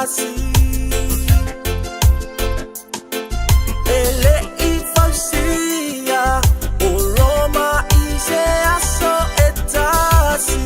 E le i fausia o Roma i se aso e tasi.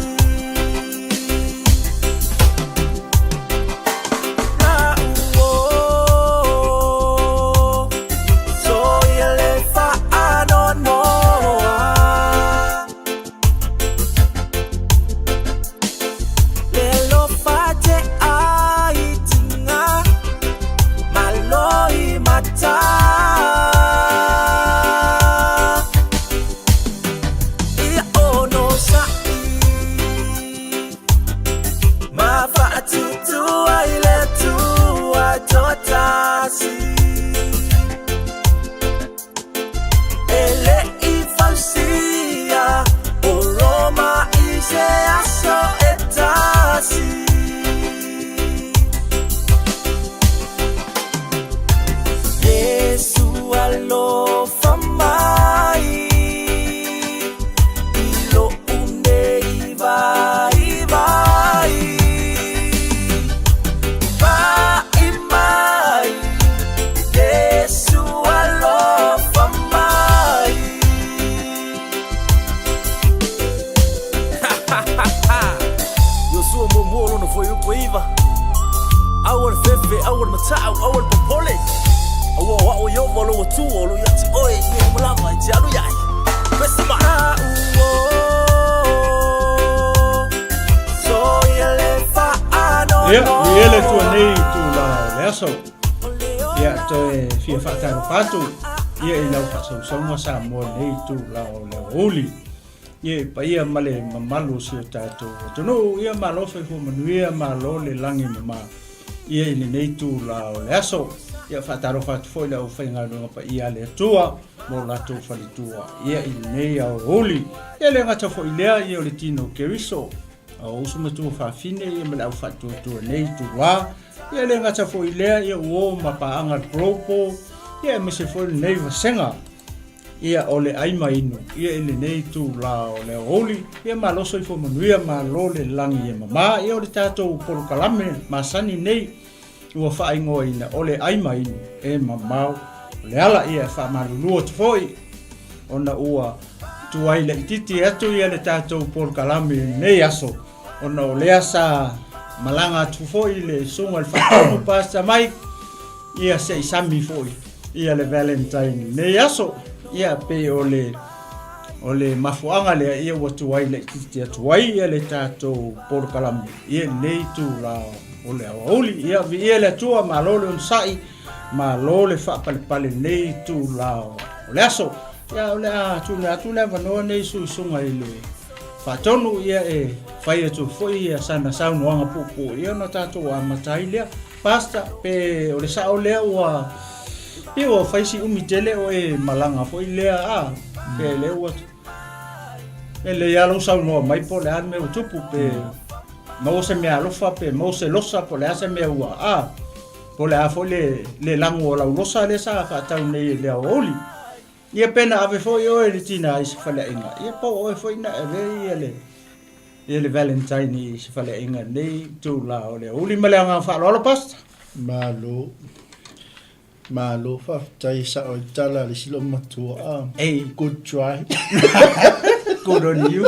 E le i fausia o Roma i se aso e tasi. Iesu alofa mai i loʻu nei waiwai. Pai mai Iesu alofa mai. Iosua muamua lona fuaiupu e iva. Aua le fefe, aua le mata'u, aua le popole. Aua o a'u o Ieova o lou Atua o lo o ia te oe i mea uma lava e te alu i ai. Vesi mai. Ia, i ele tua nei tu la o le aso. Ia, toe fia whaataro atu. Ia i lau whaasausauga sa moa nei tu la o le aoauli. Ia i paia ma le mamalu o si o tatou atunuu, ia malo soifua manuia, malo le lagi mama ia i lenei itula o le aso. Ia faatalofa atu foi i le aufaigaluega paia a le Atua ma o latou faletua ia i lenei aoauli. Ia le gata foi i lea, ia o le tino o Keriso, o uso matua fafine ia ma le au faatuatua nei itula. Ia le gata foi i lea, ia uo ma paaga global, ia aemaise foi lenei vasega. Ia, o le ai ma inu, ia i lenei itula o le aoauli, ia malo soifua manuia, malo le lagi e mama, ia o le tatou polokalame masani nei ua faaigoaina o le ai ma inu e mamao o le ala, ia e faamalulu atu foi ona ua tuai laititi atu ia le tatou polokalame i lenei aso, ona o lea sa malaga atu foi le susuga i le Faatonu Pastor Mike, ia se i sami foi ia le Valentine lenei aso. Ia pei o le o le mafuaaga lea ia ua tuai laitiiti atu ai ia le tatou polokalame ia lenei itula o le aoauli. Ia viia le Atua, malo le onosai, malo le faapalepale lenei itula o le aso. Ia o le a tuuina atu le avanoa nei suisuga i le Faatonu ia e fai atu foi ia sana saunoaga puupuu ia ona tatou amata ai lea. Pastor, pe o le sao lea ua pe ua fai si umi tele o e malaga foi lea a pe lea ua e le ia lou saunoa mai po o le a le mea ua tupu pe maua se mea alofa pe maua se losa po o le a se mea ua a po o le a foi le le lago o lau losa lea sa faatau nei i le aoauli. Ia pe na ave foi oe i le tina i se faleaiga, ia po o oe foi na ave ia le ia le Valentine i se faleaiga i lenei itula o le aoauli. Ma le agaga faaaloalo Pastor. Malo. Malo faafetai e sao ai tala a le isi loomatua. Ah, Ei. Good try. Good on you.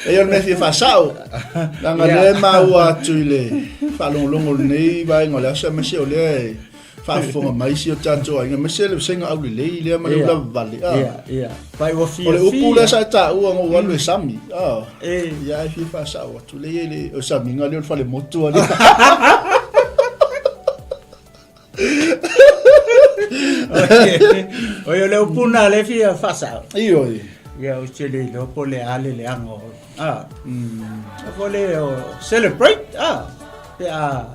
Ei o le mea fia faasao. Leaga lea e maua atu i le faalogologo o lenei vaega o le aso aemaise o lea e faafofoga mai si o tatou aiga aemaise le vasega aulelei lea ma le ulavavale. Ia, ia. Pai ua O le upu lea sa e taua na ou alu e sami. Ah. Ia e fia faasao atu lea i le o samiga lea o le falemotu a lea. Oi o le upu na le fia faasao. Ioe. Ia ou te le iloa po o le a le leaga o a. Po le o celebrate a. Pe a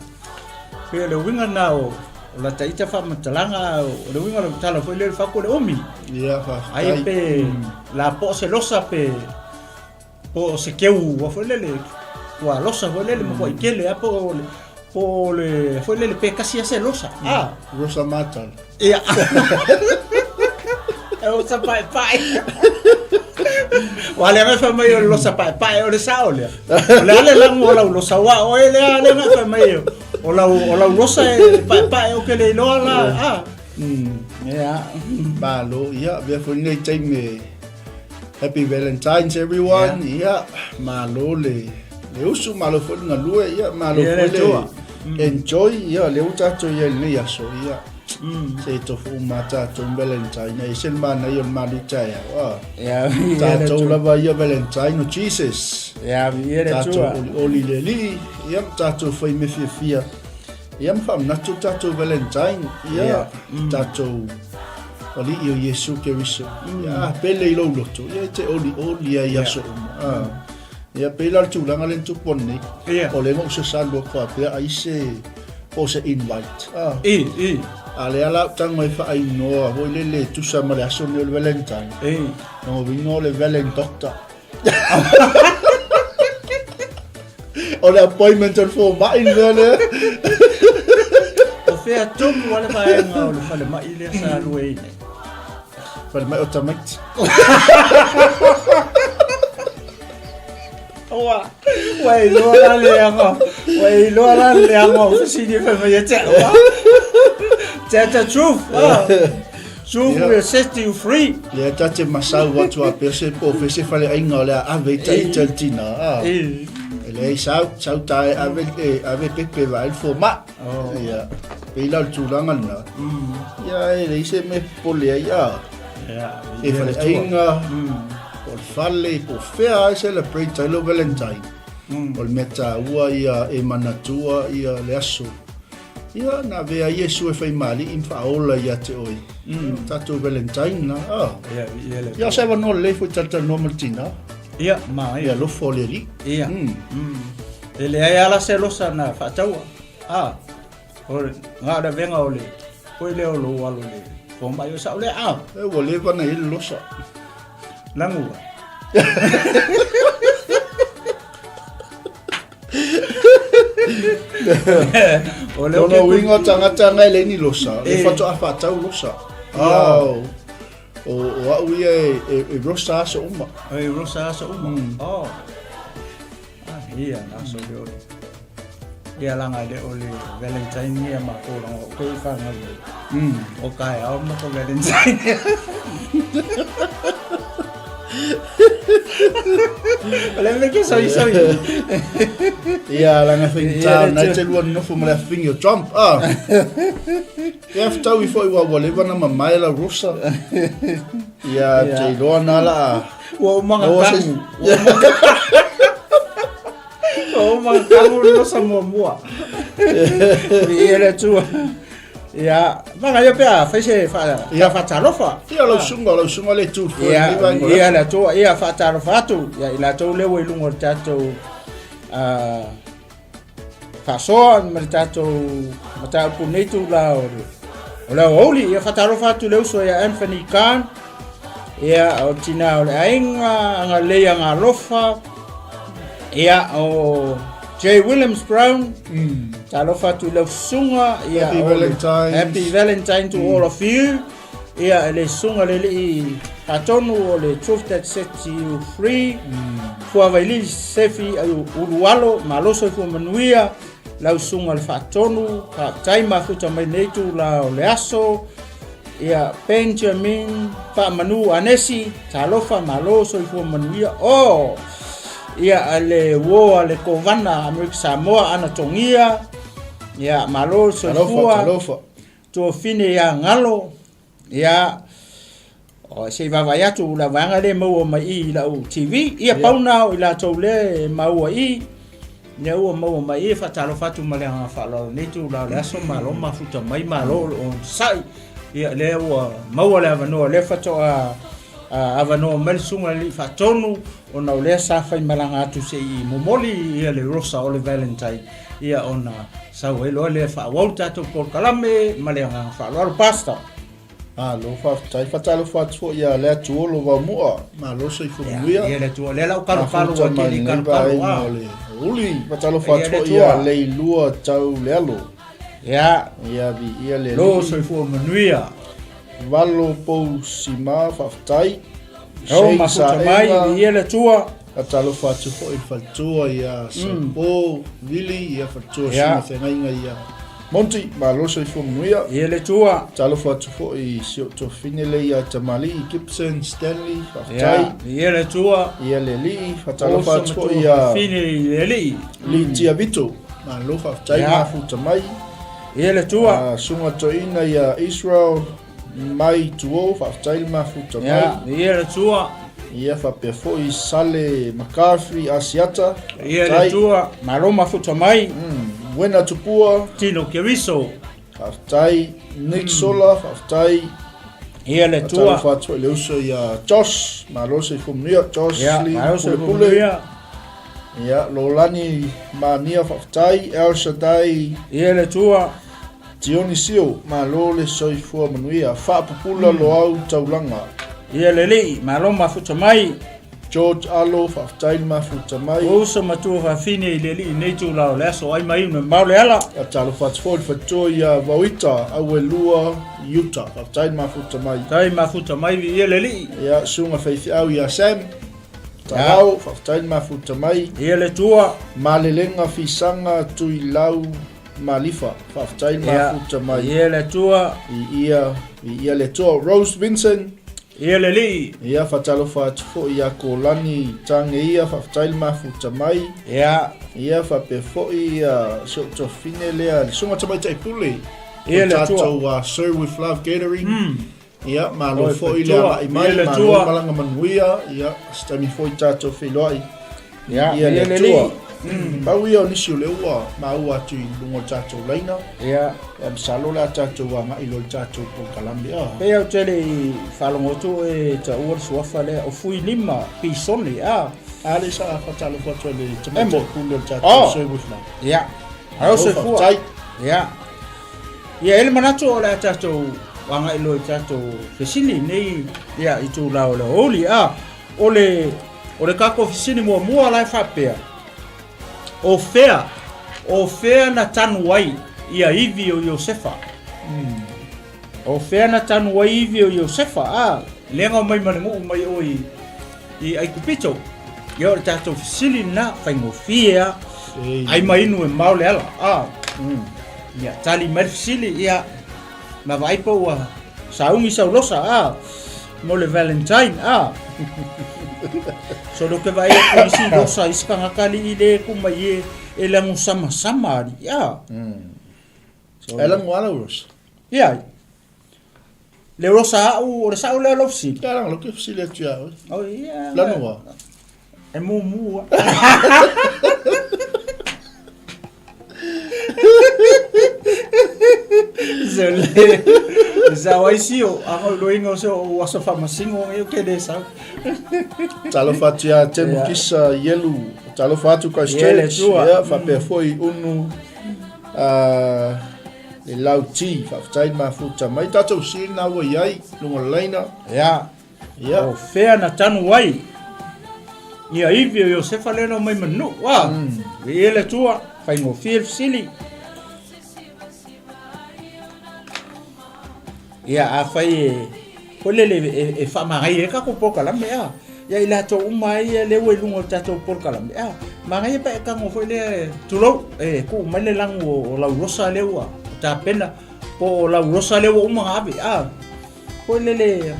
pe o le uiga na o o la ta ita faamatalaga o le uiga o le tala foi lea le fako le umi. Ia faafetai. Ai pe la po o se losa pe Po o se keu ua foi lele, ua losa foi lele ma koʻi tele a po o le po o le foi lele pe kasi a se losa. Ah, Rosa Matal. Ia. E o sa pae pae. Ua le aga fai mai o le losa paepae o le sao lea. O le a le lagu o lau losa aua o oe lea le aga fai mai o lau o lau losa e paepae ou te le iloa la a. Ia. Malo, ia, avea foi lenei taimi e Happy Valentine's everyone. Ia, malo le le usu, malo foi le galue, ia, malo Ia, foi le le Atua. enjoy, ia, lea ua tatou i ai i lenei aso, ia. Se i tofu uma lava tatou ma Valentine, e ese le manaia o le malu taeao, a. Ia, ia le Tatou Atua. lava ia Valentine o Jesus. Ia, ia le Tatou Atua. olioli i le Alii, ia, ma tatou fai mea fiafia. Ia ma faamanatu tatou Valentine, ia, Ia. tatou Alii o Iesu Keriso. Ia, a pele i lou loto, ia e te olioli ai i aso uma. A. Ia, pei la o le tulaga lea na tupu ananei. Ia. O lea na ou sasalu atu faapea ai se, po o se invite. A. I, i. A lea la ou tago ai faainoa foi lele e tusa ma le aso lenei o le Valentine. I. Lona uiga o le Valen Doctor. O le appointment o le fomai le mea lea. O fea tonu a le vaega o le falemai lea sa alu ai nei? Falemai o tamaiti. Ua, ua e iloa la le aga, ua e iloa la le aga o fesili e fai mai ia te au. ah. Tell the truth. Ah. Truth Yeah. will set you free. Lea ta te masau atu a pea se po o fea se faleaiga o le a ave i taita i le tina. Ah. E. E leai sau, sau ta e ave, e ave pepe vaai le fomai. Oh. Ia, pei la o le tulaga lena. Ia, e leai se mea e popole ai, ah. Yeah, E faleaiga, po o le fale, po o fea lava e celebrate ai lou Valentine. O le mea taua ia e manatua ia le aso. Ia, na avea ai Iesu e faimaali'i ma faaola ia te oe. O tatou Valentine la. Ah. Ia, ia le. Ia, o se avanoa lelei foi talatalanoa ma le tina. Ia, ma Ia ia. alofa o le Alii. Ia. E leai lava la se losa na faataua. Ah. O le na o le avega o le foi lea o lou alo i le fomai o sao lea. Ah. E ua leva ona i ai le losa. Lagu. O le Lona uiga o tagata na e leai ni losa, le faatoa faatau losa. Ia, o, o au ia e, e, e rosa aso uma. E rosa aso uma. Oh. Ah, ia, na aso le ole. Ia langa le o le Valentine ia ma ko langa o kei whanau nei. O kai ao ma ko Valentine. O le mea ke soi soi. Ia, langa whaingata, Ia, le nai tu- te lua nofo ma le awhingi o Trump. Ah. Ia, whitau i foi ua ua leva na mamae la rosa. Ia, Ia. te iloa na la a. Ua umanga Ua se- tangu. Ua umanga tangu le losa muamua. Ia le Atua. Ia, maga ia pea fai se fa Ia. faatalofa. Ia, lau susuga, lau susuga le tu foi Ia, lenei vaega o le ia aso. le Atua, ia faatalofa atu. Ia i latou lea ua i luga o le tatou ah, faasoa ma le tatou mataupu nei tula o le o le aoauli. Ia faatalofa atu i le uso ia Anthony Khan. Ia, o tina o le aiga, agalelei agalofa. Ia, o Jay Williams Brown. Talofa atu i lau susuga. Ia, Happy o le- Valentine's. Happy Valentine to all of you. Ia, e le susuga le alii faatonu o le Truth That Sets You Free. Fuavailili Sefi Ulualo, malo soifua manuia. Lau susuga le faatonu, faafetai mafuta mai nei tula o le aso. Ia, Benjamin Faamanu Anesi, talofa malo soifua manuia. Oh! Ia, le uo a le Kovana Amerika Samoa, Ana Togia. Ia, malo Talofa, soifua. talofa. Tuafine ia Galo, ia, o, se i vaavaai atu la vaega lea e maua mai i i lau TV. Ia, pau na o i latou lea e maua i, lea ua maua mai i, e faatalofa atu ma le agaga faaaloalo i lenei itula o le aso, malo mafuta mai, malo o lo o onosai. Ia, lea ua maua le avanoa, lea faatoa avanoa mai le Susuga i le Alii Faatonu, ona o lea sa faimalaga atu se i momoli ia le rosa o le Valentine. Ia ona sau ai loa lea faaauau le tatou polokalame ma le agaga faaaloalo. Pastor. Malo faafetai. Faatalofa atu foi ia Leatuolo Vaomua. Malo soifua manuia. Ia Leatuolo, lea la ou kalokalo ua tele kalokalo a. O le uli. Faatalofa atu foi ia Leilua Tau Lealo. Ia. Ia viia le Lo soifua manuia. Valo Pou Sima faafetai. O mafuta mai, viia le Atua. Faatalofa atu foi i le faletua ia Saipo, Vili, ia faletua Susuga Feagaiga ia Monty, malo le soifua manuia. Ia le Atua. Talofa atu foi i si ou tuafafine lea ia Tamalii Gibson Stanley, faafetai. Ia le Atua. Ia le Alii, faatalofa atu foi ia Fafine i le Alii. Litia Vito, malo faafetai mafuta mai. Ia le Atua. Susuga Toeaina ia Israel Mai Tuo, faafetai le mafuta mai. Ia le Atua. Ia faapea foi Sale McCarthy Asiata. Ia le Atua, malo mafuta mai. Wena Tupua. Tino Keriso. Faafetai Nick Sola, faafetai. Ia le Atua. Faatalofa atu foi i le uso ia Josh, malo le soifua manuia Josh Lee Pulepule. Ia Lolani Mania, faafetai. El Shaddai. Ia le Atua. Tionisio, malo le soifua manuia, faapupula loau taulaga. Ia le Alii, malo mafuta mai. George Alo, faafetai le mafuta mai. O uso matua fafine i le Alii i nei itula o le aso, ai mai una mau le ala. Ia talofa atu foi le faletua ia Vauita, Auelua, Utah, faafetai le mafuta mai. Faafetai mafuta mai, viia le Alii. Ia susuga faifeau ia Sam, Talau, faafetai le mafuta mai. Ia le Atua. Malelega Fisaga Tuilau Malifa, faafetai le mafuta mai. Ia le Atua. Viia, viia le Atua. Rose Vincent. Ia le Alii. Ia, faatalofa atu foi ia Kolani Tageia, faafetai le mafuta mai. Ia. Ia, faapea foi ia si ou tuafafine lea, le Susuga Tamaitai Pule. Ia le Atua. O tatou Serve with Love Catering. Ia, malo foi le agai mai, malo le malaga manuia. Ia, se taimi foi tatou feiloai. Ia, ia le Atua. Pau ia o nisi o lea ua maua atu i luga o le tatou laina. Ia. Ia, masalo o le a tatou agai loa i le tatou polokalame. Ah. Pei ou te le i faalogo atu e taua le suafa lea, o Fuilima Pisone, a. A lea sa faatalofa atu ai le tamaitai pule o le tatou Serve with Love. Ia. Malo soifua. Ia. Ia, e i ai le manatu o le a tatou agai loa i tatou fesili nei ia itula o le aoauli. A, o le o le tatou fesili muamua la e faapea, o fea, o fea na tanu ai ia ivi o Iosefa? O fea na tanu ai ivi o Iosefa? A, lea na omai ma le nuu mai o i, i Aikupito. Ia o le tatou fesili lena, faigofie lava. Ai ma inu e mao le ala. A, ia tali mai le fesili, ia ma vaai po ua sauni sau losa, a, mo le Valentine, a. So le ke vaai atu isi losa isi tagata alii le ku mai e, e lagu samasama alii, a. So, e lagu ala rosa. Ia, le rosa au, o le sao lea o lau fesili. Ia laga ke fesili atu ia oe. Oh, ia. Lagu a. E mumu a. Se le sa ai si o a o loinga o se o aso famasingo e o ke le sau. Talofa atu ia Temu Kisa Ielu, talofa atu Christchurch, ia faapea foi unu le Lauti, faafetai le mafuta mai. Tatou sili na ua i ai, luga o le laina. Ia. Ia. O fea na tanu ai ia ivi o Iosefa lea na omai ma nuu. A, viia le Atua, faigofie le fesili. Ia, afai e, foi lele e, e faamagaia ai tatou polokalame, a. Ia i latou uma ai ia lea ua i luga o le tatou polokalame, a. Manaia pe a e tago foi lea, tulou, e tuu mai le lagu o, o lau rosa lea ua tapena, po o lau rosa lea ua uma ona ave, a. Foi lele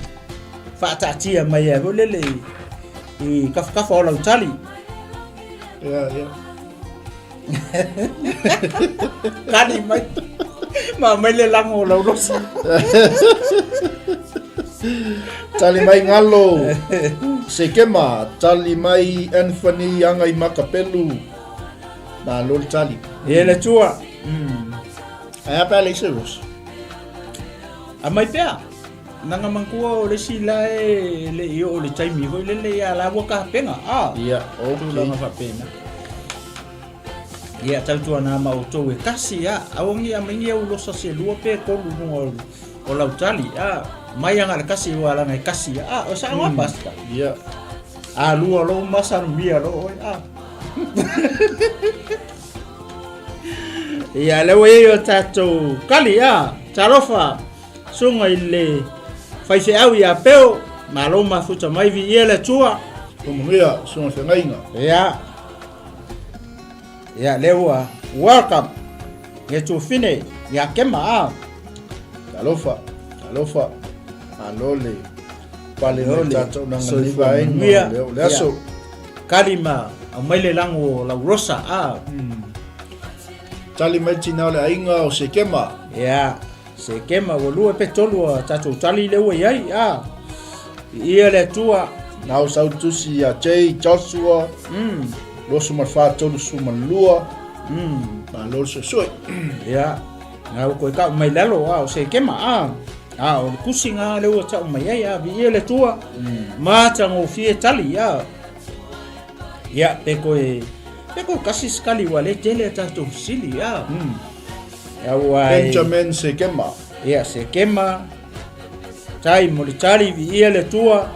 faataatia mai ai foi lele i tafatafa o lau tali. Ia, ia. Tali mai. Ma mai le lago o lau rosa. Tali mai Ngalo Sekema, tali mai Anthony Anga i Makapelu. Malo le tali. Ia le Atua. Ae a pe a leai se rosa? Aumai pea. Nanga manatua o le isi la e le i oo i le taimi foi lele ia la ua tapena. Ah. Ia, okay. Tulaga faapena. Ia tautuana ma outou e tasi a aua ni aumai ni au losa se lua pe tolu i luga o lau tali a mai aga le kasi ua langa e kasi a o sa mm. pasta. Ia. A lua lo masa mia lo oi a. Ia lea ua i ai o tatou kali a talofa suga i le faifeau ia Peo. Malo mafuta mai viia le Atua. Manuia susuga feagaiga. Ia. Ia lea ua welcome. Ia tuafine ia Kema a. Talofa, talofa. Malo le pale mai tatou na ngai vaega o le aso. Kali ma aumai le lago o lau rosa a. Tali mai tina o le aiga o Sekema. Ia. Sekema ua lua pe tolu a tatou tali lea ua i ai a. Ia le Atua. Nau sau tusi ia Jay Joshua. 24 32. Malo le suesue. Ia. Ngā ua koe kau mai lalo a o Sekema a. A o le kusi ngā le ua tau mai ai a viia le Atua. Matagofie tali a. Ia pe koe pe koe kasi sekali ua le tele a tatou fesili a. Ia ua Benjamin Sekema. Ia Sekema. Tai mo le tali viia le Atua.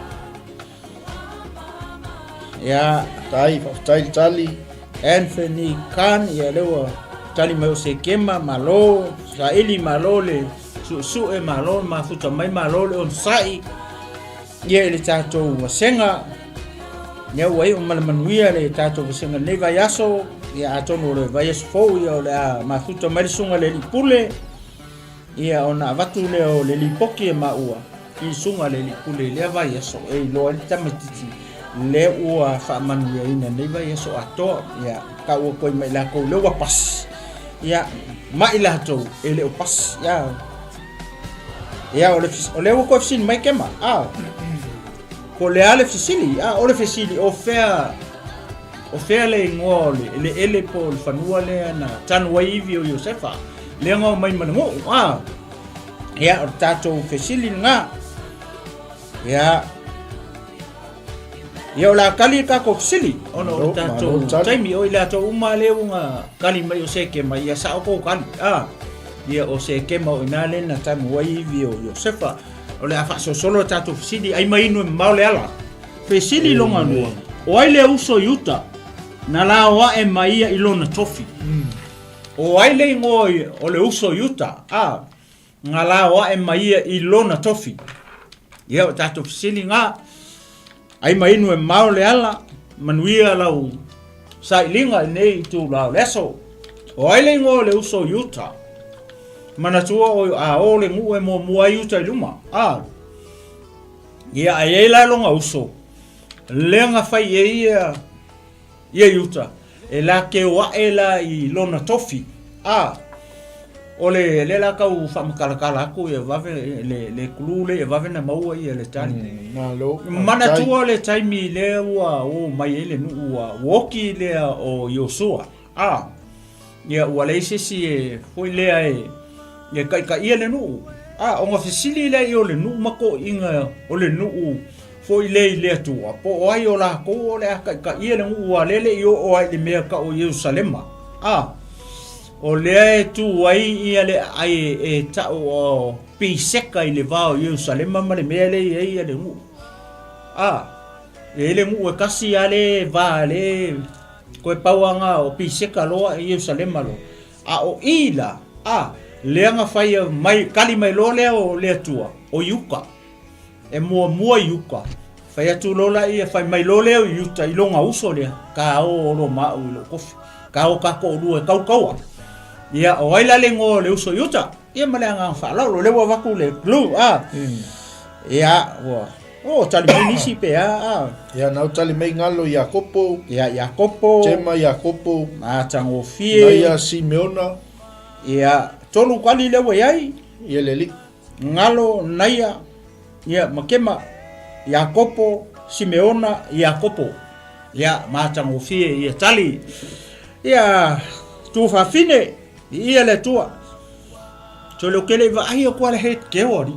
Ia Tai faafetai le tali. Anthony Khan ia le ua tali mai o Sekema malo saili malo le suesue malo le mafuta mai malo le onosai ia i le tatou vasega ia ua iu ma le manuia le tatou vasega lenei vaiaso ia atonu o le vaiaso fou ia o le a mafuta mai le susuga i le alii pule ia ona avatu lea o le lipoti e maua i susuga i le alii pule i lea vaiaso e iloa ai le tamaitiiti lea ua faamanuiaina nei vaiaso atoa ia tau atu ai ma i latou lea ua pasi ia ma i latou e le o pasi ia ia o le o lea ua toe fesili mai Kema a po o le a le fesili a o le fesili o fea o fea le igoa o le eleele po o le fanua lea na tanu ai ivi o Iosefa lea na omai ma le nuu a ia o le tatou fesili lena ia Ia o le a tali le tatou fesili ona o le tatou taimi o i latou uma lea ua kali mai o Sekema ia sao tou kali a ia o Sekema o ina lea na tanu ai ivi o Iosefa o le a faasolosolo le tatou fesili ai ma inu e mamao le ala fesili lona lua o ai le uso i uta na lao ae ma ia i lona tofi o ai le igoa o le uso i uta a na lao ae ma ia i lona tofi. Ia o tatou fesili ngā, ai ma inu e mao le ala, manuia lau sailiga i nei itula o le aso. O ai le igoa o le uso i uta? Manatua o a o le nuu e muamua ai uta i luma. A, ia ai ai la lona uso, lea na fai e ia ia i uta, e la keo ae la i lona tofi. A, o le lea la tau faamatalatala atu ia vave le le clue lea ia vave na maua ia le tali. Malo. Manatua le taimi lea ua o mai ai le nuu ua oki lea o Iosua. A, ia ua leai se isi e foi lea e e taitaia le nuu. A, ona fesili lea o le nuu ma toeaiina o le nuu foi lea i le Atua, po o ai o lakou o le a taitaia le nuu a lea e le i oo ai i le mea tau o Ierusalema. A, o lea e tu ai ia le aai e tau o Piseka i le va o Ierusalema ma le mea lea e i ai ia le nuu. A, e i ai le nuu e kasi a le va le koe pau lava na o Piseka loa i Ierusalema loa. A o i la, a, lea na fai mai, kali mai loa lea o le Atua, o Iuta. E muamua i uka. Fai atu loa laia, fai mai loa lea i uta i lona uso lea, ka o olo ma au i lou kofi. Ka o tatou lua e tautaua. Ia, o ai la le igoa o le uso i uta? Ia ma le agaga faaaloalo, lea ua avatu le clue, a. Ia, ua, o, tali mai nisi pe a, a. Ia, na o tali mai galo Iakopo. Ia, Iakopo. Tema Iakopo. Matagofie. Naia Simeona. Ia, tolu kali lea ua i ai. Ia le alii. Galo, Naia, ia, ma Kema, Iakopo, Simeona, Iakopo. Ia, matagofie ia tali. Ia, tuafafine, i ia le Atua. So leo kele i vaai o kua le he keo ari.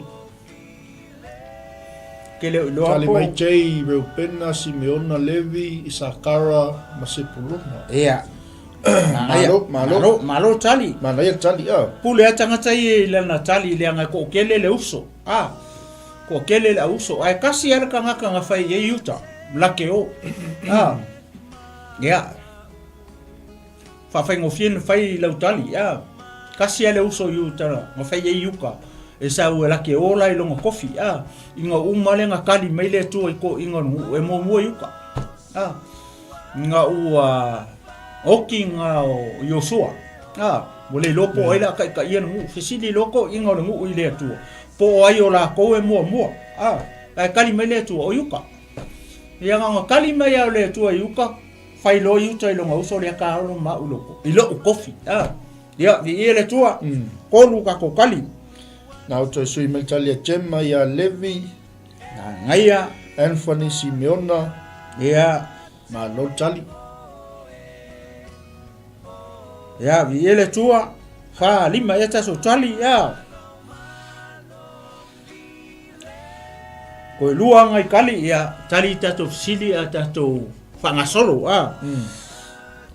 Kele o iloa Tali po. mai Jay, Reubena, Simeona, Levi, Isakara ma Sepulona. Ia. Malo, malo. Malo, malo tali. Manaia tali, a. Pule a tagata ia i lana tali leaga e toatele le uso. A, toatele le auso. Ae kasi lava le tagata na fai i ai uta, lake o. A, ia. Faafaigofie na fai lau tali. A, kasi lava le uso i uta na fai ai uka. E sau e laki e ola i loga kofi, a, ina uma lea na kali mai le Atua i toeaiina o le nuu, e muamua i uka, a, ina ua oki na o Iosua, a, ua le iloa po o ai le a taitaia le nuu, fesili loa toeaiina o le nuu i le Atua, po o ai o lakou e muamua, a, ae kali mai le Atua, o Iuta. Ia na ona kali mai lava o le Atua i uka, fai loa Iuta i lona uso lea taolo ma au i lou kofi, a. Ia, viia le Atua, tolu tatou tali. Na o toe sui mai tali a Jema ia Levi. Na ngaia. Anthony Simeona. Ia. Malo tali. Ia, viia le Atua. Wha, lima, ia tatou tali, ia. Koe lua ngai kali, ia, tali tatou fesili a tatou whangasolo, a.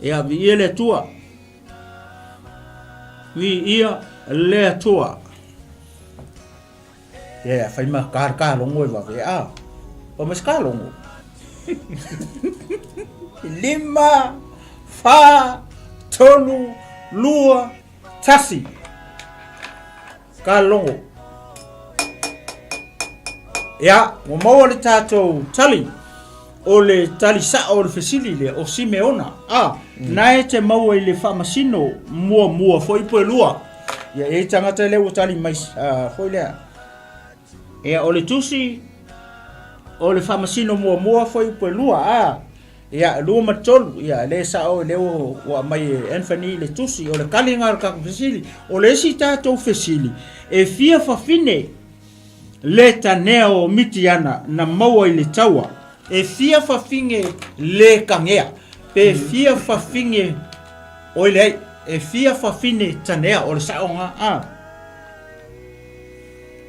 Ia, viia le Atua. Viia le Atua. Ia, whai ma ka, ka longo e wawe a. Pa mas ka longo. Lima, wha, tolu, lua, tasi. Ka longo. Ia, ua maua le tatou tali, o le tali sa'o o le fesili lea, o Simeona. A, na e te maua i le faamasino muamua foi po e lua. Ia, e i ai tagata lea ua tali mai, a, foi lea. Ia, o le tusi, o le faamasino muamua foi po e lua, a. Ia, 23, ia, le sa'o lea ua aumai e Anthony le tusi, o le taliga o le tatou fesili. O le isi tatou fesili, e fia fafine le tanea o Mitiana na maua i le taua? E fia fafine le tanea? Pe fia fafine, oi leai, e fia fafine tanea, o le sa'o lena, a.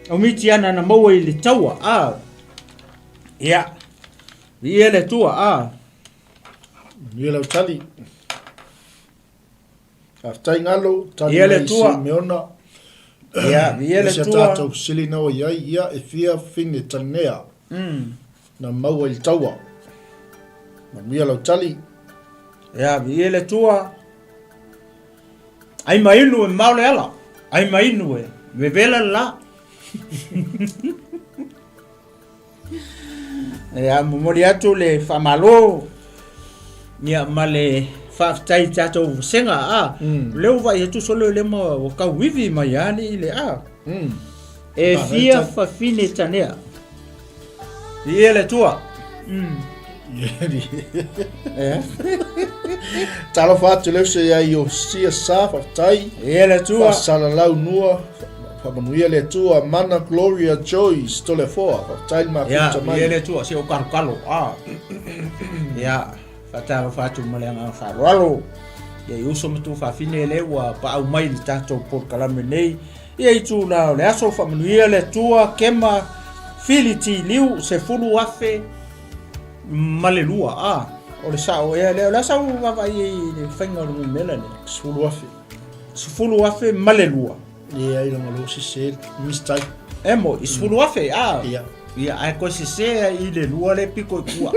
O Mitiana na maua i le taua, a. Ia. Viia le Atua, a. Manuia lau tali. Faafetai Galo, tali Viia le mai Atua. Simeona. Ia, viia le Ese Atua. tatou sili na o iai, ia e fia fine tanea. Na maua i le taua. Manuia lau tali. Ia, viia le Atua. Ai ma inu e mao le ala. Ai ma inu e vevela le la. Ia, momoli atu le faamalo ia ma le faafetai i tatou vasega a. Lea ua vaai atu solo lea ma ua tauivi mai lava alii le a. E fia fafine tanea. Viia le Atua. Talofa atu le uso ia Iosia Sa, faafetai. Viia le Atua. Faasalalau nua. Faamanuia le Atua, Mana Gloria Joyce Toleafoa, faafetai le mafuta mai. Ia, le Atua, se o kalokalo. Ah. Ia, faatalofa atu ma le agaga faaaloalo. Ia, i uso ma tuafafine lea ua paau mai i le tatou polokalame nei. Ia, itula o le aso, faamanuia le Atua, Kema, Fili T. Liu, 10,000 ma le lua. Ah, o le sao ea lea. O le a sau vaavaai i le faiga o le numera lea? 10,000. 10,000 ma le lua. Ia i langa lo sese mistake. E mo, i 10,000, a. Ia. Ia, ae koe sese i le lua le piko i tua.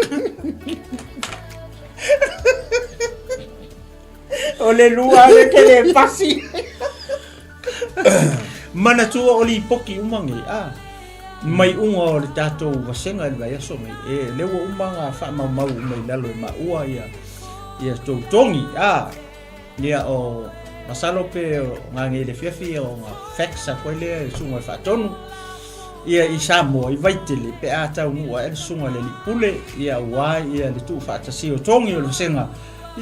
O le lua le ke le pasi. Manatua o lipoki uma nei, a. Mai uga o le tatou vasega i le vaiaso nei. E, le ua uma nga faamaumau uma i lalo e maua ia, ia tou togi, a. Ia o masalo pe o ngā le fiafi o ngā facts a koe lea e susuga i le Faatonu. Ia i Samoa i Vaitele pe a taunuu ae le susuga i le Alii Pule ia aua ia le tuufaatasia o togi o le vasega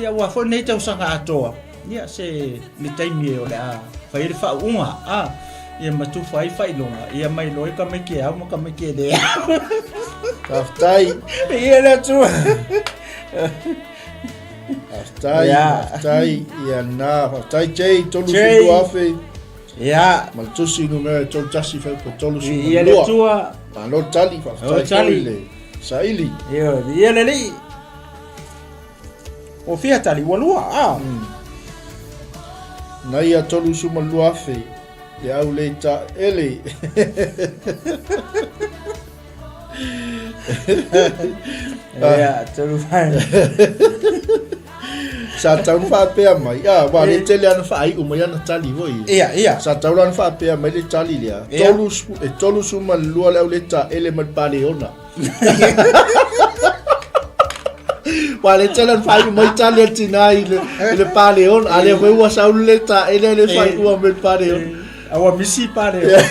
ia aua foi lenei tausaga atoa ia se le taimi o le a fai ai le faauuga a ia ma tufa ai faailoga ia mai loa ai tamaiti e ao ma tamaiti e le ao. Faafetai. Ia le Atua. Faafetai, Ia. faafetai, ia na, faafetai Jay, tolu Jay. fitu afe, Ia, ma le tusi numera e tolu tasi fai po tolu ia le lua. Atua. Malo tali, Malo faafetai tali. foi le saili. Ia, ia le alii. O fia tali, ua lua, a. Na ia 32 afe, le au le ta ele. Ia, tolu mai. Sa tau na faapea mai, a, aua lea e tele lava na faaiu mai ana tali foi. Ia, ia. Sa tau la na faapea mai le tali lea, Ia. e 32 le au le taele ma le paleona. Aua lea e tele na faaiu mai tali a le tina i le paleona, a lea foi ua sau le taele le faaiua mai le paleona. A ua misi paleona.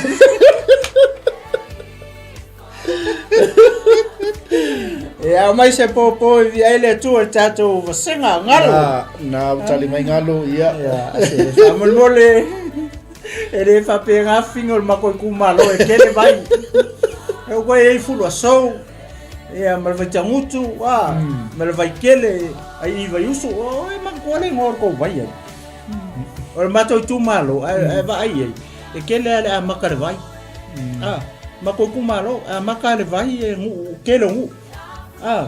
E aumai se pōpō e viia ai le Atua i le tatou vasega galo. Na, na tali mai galo, ia. Ia, se faamolemole, e le faapena figa o le matou itumalo e tele vai. E ua i ai Fuluasou, ia ma le Vaitagutu, a, ma le Vaitele, ai i Vaiusu, o e manatua le igoa o le tou vai ai. O le matou itumalo, ae vaai i ai, e tele lava le amata le vai. Ah, matou itumalo, e amata le vai e nuu, tele o nuu. Ah.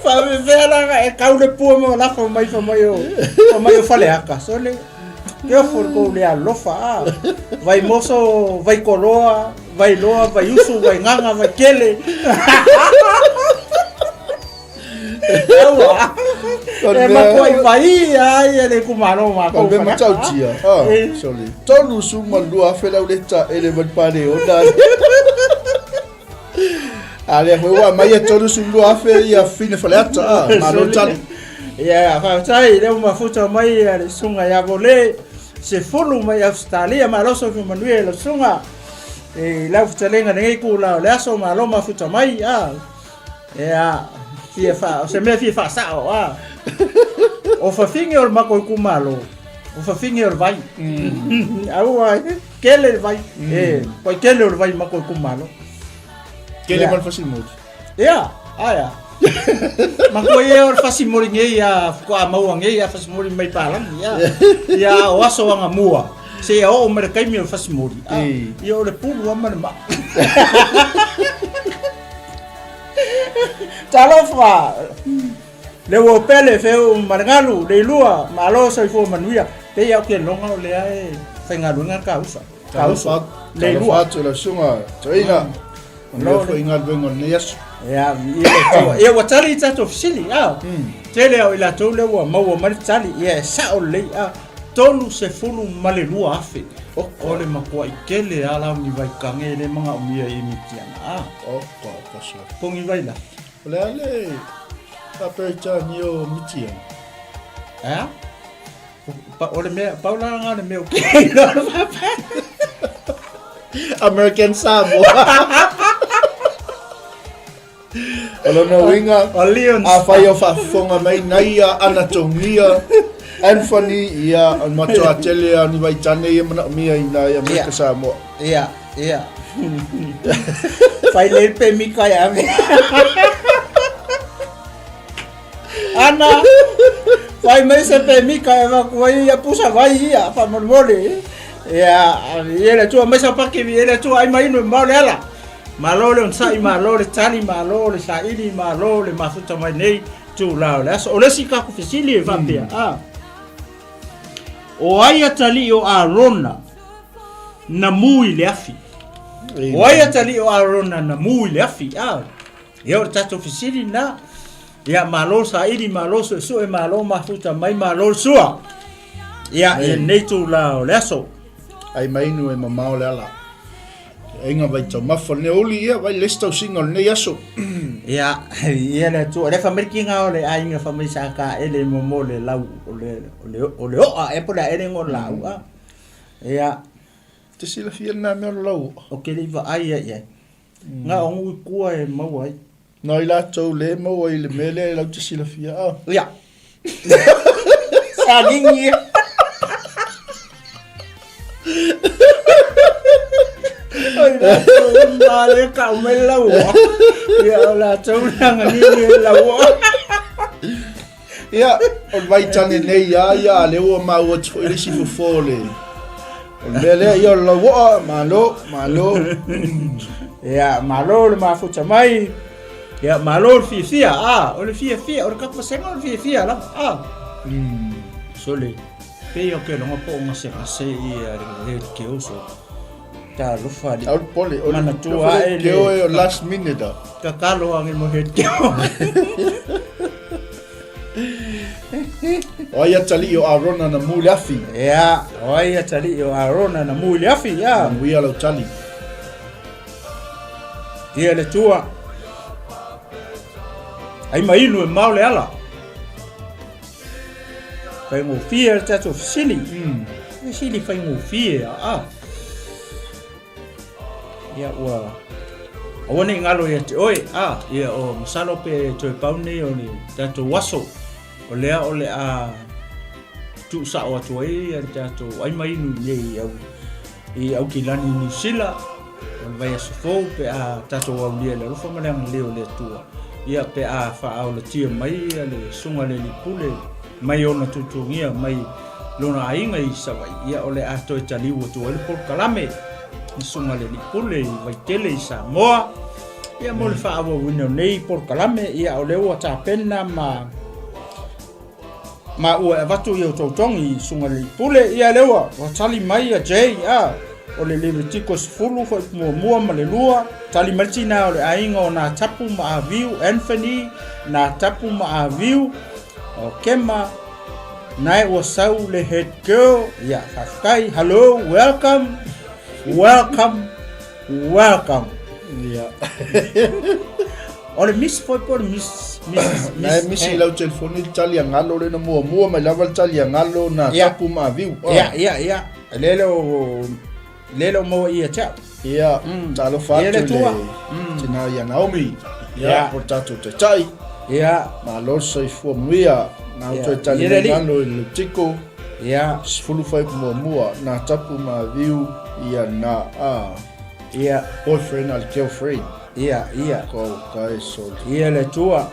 Faapefea la ona e kau le pua ma lafo mai fai mai o, fai mai o Faleata. Sole, ke ofo le kou le alofa. Ah. Vaimoso, Vaikoloa, Vailoa, Vaiusu, Vaigaga, Vaitele. Aua. E matua i vai ai e le itumalo o matou. O le mea matautia, ah, sorry. 32,000 le au le taele mai le paleona. A lea foi ua aumai e 32,000 ia fine Faleata, ah, malo tali. Ia, faafetai, lea ua mafuta mai le susuga ia Vole, Sefulu mai Ausetalia, malo soifua manuia i lau susuga. I lau fetalaiga i lenei itula o le aso, malo mafuta mai, ah. Ia, fia wha, o se mea fia whaasao, a. O whawhinge o le mako i kumalo, o whawhinge o le vai. Aua, kele le vai. E, koi kele o le vai mako i kumalo. Kele ma le fasimoli. Ia, aia. Matua ia o le fasimoli nei ia fukoa maua nei ia fasimoli mai Palangi ia. Ia o aso anga mua. Se ia oo mai le taimi o le fasimoli. Ia o le pulu ama le maa. Talofa! Le ua pele feu ma le galu, le ilua, malo soifua manuia. Pei au ke loga o lea e faigaluega ka usa. Ka uso. Le ilua. Talofa atu i lau susuga toeaina. Manuia foi i galuega o lenei aso. Ia, ia le Atua. Ia ua tali i tatou fesili, a. Tele au i latou lea ua maua mai le tali, ia e sao lelei, a. 32,000. O le matuai tele a lau ni vaikage e le manaomia i Mitiana, a. Oka, oka sua. Pogi vai la. O le a le Faa-Peretania o Mitiana? Ea? Pa, o le mea, pau la ngā le mea o ke iloa le faapea. American Samoa. O lona uiga, O Leon afai o faafofoga mai nai ia Anatomia, Anthony, ia, o le matua tele a ni vaitane ia manaomia i nā i Amerika Samoa. Ia, ia. Fai le pe mika ia ave. Ana, fai mai se pe mika e vaku ai ia pusa vai ia, faamolemole. Ia, ia le Atua mai sa paki, ia le Atua ai mai inu e mamao le ala. Malo le onosai, malo le tali, malo le saili, malo le mafuta mai nei itula o le aso. O le isi tatou fesili e faapea, a, o ai atalii o Arona na mu i le afi? O ai atalii o Arona na mu i le afi? A, ia o le tatou fesili lena. Ia, malo saili, malo suesue, malo mafuta mai, malo le sua. Ia, i lenei itula o le aso. Ai mai inu e mamao le ala. Aiga vai taumafa lenei aoauli ia vai le isi tausiga o lenei aso. Ia, ia le Atua, le fai mai le kiga o le aiga fai mai sa taele mo mo le lau o le o le o le o'a ea po o le a ea le igoa o le laau a. Ia. Te silafia lena mea o le lau o'a? Ou te le i vaai ai i ai. Na o nuu i tua e maua ai. Na i latou le maua i le mea lea lau te silafia a. Ia. Sa gigi ia. Oi latou ma le kau mai le lau oa. Ia o latou le aganini e lau oa. Ia, o le vaitane nei a ia, a lea ua maua atu foi le isi fofo o le, o le mea lea, ia o le lauoa, malo, malo. Ia, malo le mafuta mai. Ia, malo le fiafia, a, o le fiafia, o le tatou vasega o le fiafia lava, a. Sole, pei o ke loga po o gasegase ia le ke uso. Talofa alii. Au le pole, o le Manatua ae le- keo e o last minute a. Tatalo age mo he keo. O ai atalii o Arona na mu le afi. Ia, o ai atalii o Arona na mu i le afi, ia. Manuia lau tali. Ia le tua. Ai ma inu e mao le ala. Faigofie le tatou fesili. Fesili faigofie a. Ia ua aua ne i galo ia te oe a ia o masalo pe toe pau nei o le tatou aso o lea o le a tuusao atu ai ia le tatou ai ma inu i nei au i Aukilani Niu Sila o le vaiaso fou pe a tatou aulia i le alofa ma le agalelei o le Atua ia pe a faaolatia mai ia le susuga le Alii Pule mai ona tutugia mai lona aiga i Savaii ia o le a toe taliu atu ai le polokalame le susuga le Alii Pule i Vaitele i Samoa ia mo le faaauauina o nei polokalame ia o lea ua tapena ma ma ua e avatu i outou togi i susuga le Alii Pule ia lea ua ua tali mai ia Jay a o le Levitiko 10 fuaiupu muamua ma le lua tali mai le tinā o le aiga o Natapu ma Aviu Anthony Natapu ma Aviu o Kema nae ua sau le head girl ia faafetai hello welcome welcome welcome Ia. O le miss foi po o le miss miss Na e misi i lau telefoni le tali a galo le na muamua mai lava le tali a galo na Ia. tapu ma aviu. Ah. Ia ia ia. Le le o le le o maua ia te au. Ia, talofa Ia le atu i Atua. le tina ia Naomi. Ia, Ia. po o le tatou taitai. Ia Malo le soifua manuia. Na Ia. toe tali Ia le mai alii. galo i le Lutiko. ia 10 fuaiupu muamua na tapu ma aviu ia na a ia boyfriend a le girlfriend. Ia, ia. Ko kai soli. Ia le Atua.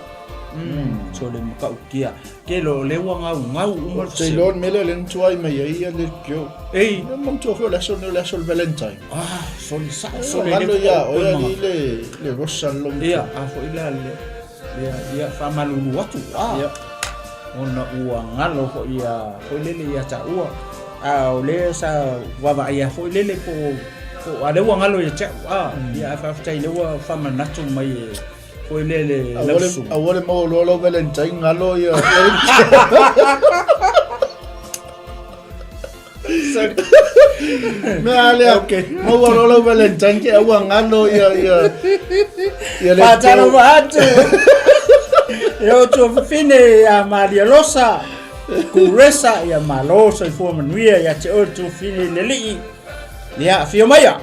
Mm. Sole makautia. Ke lo le ua ngau ngau uma le Te iloa le mea lea lea na tuai mai ai ia le keo. Ei. Ia manatua foi o le aso lenei o le aso o le Valentine. Ah, sole sao, Ia, sole galo le ia, o ia ma. li le le rosa le lomo. Ia, a foi la le. Ia, ia faamalulu atu. Ah. Ia. Ona ua galo foi ia foi lele ia taua. A o lea sa vaavaaia foi lele po po a lea ua galo ia te au. Ah, ia ae faafetai lea ua faamanatu mai e foi lele Aua le laususuga. aua le maua loa lau Valentine galo ia. Mea a lea, maua loa lau Valentine ke aua galo ia ia ia le Faatalofa atu e o tuafafine ia Maria Losa Kuresa ia malo soifua manuia ia te oe le tuafafine i le alii. Ia afio maia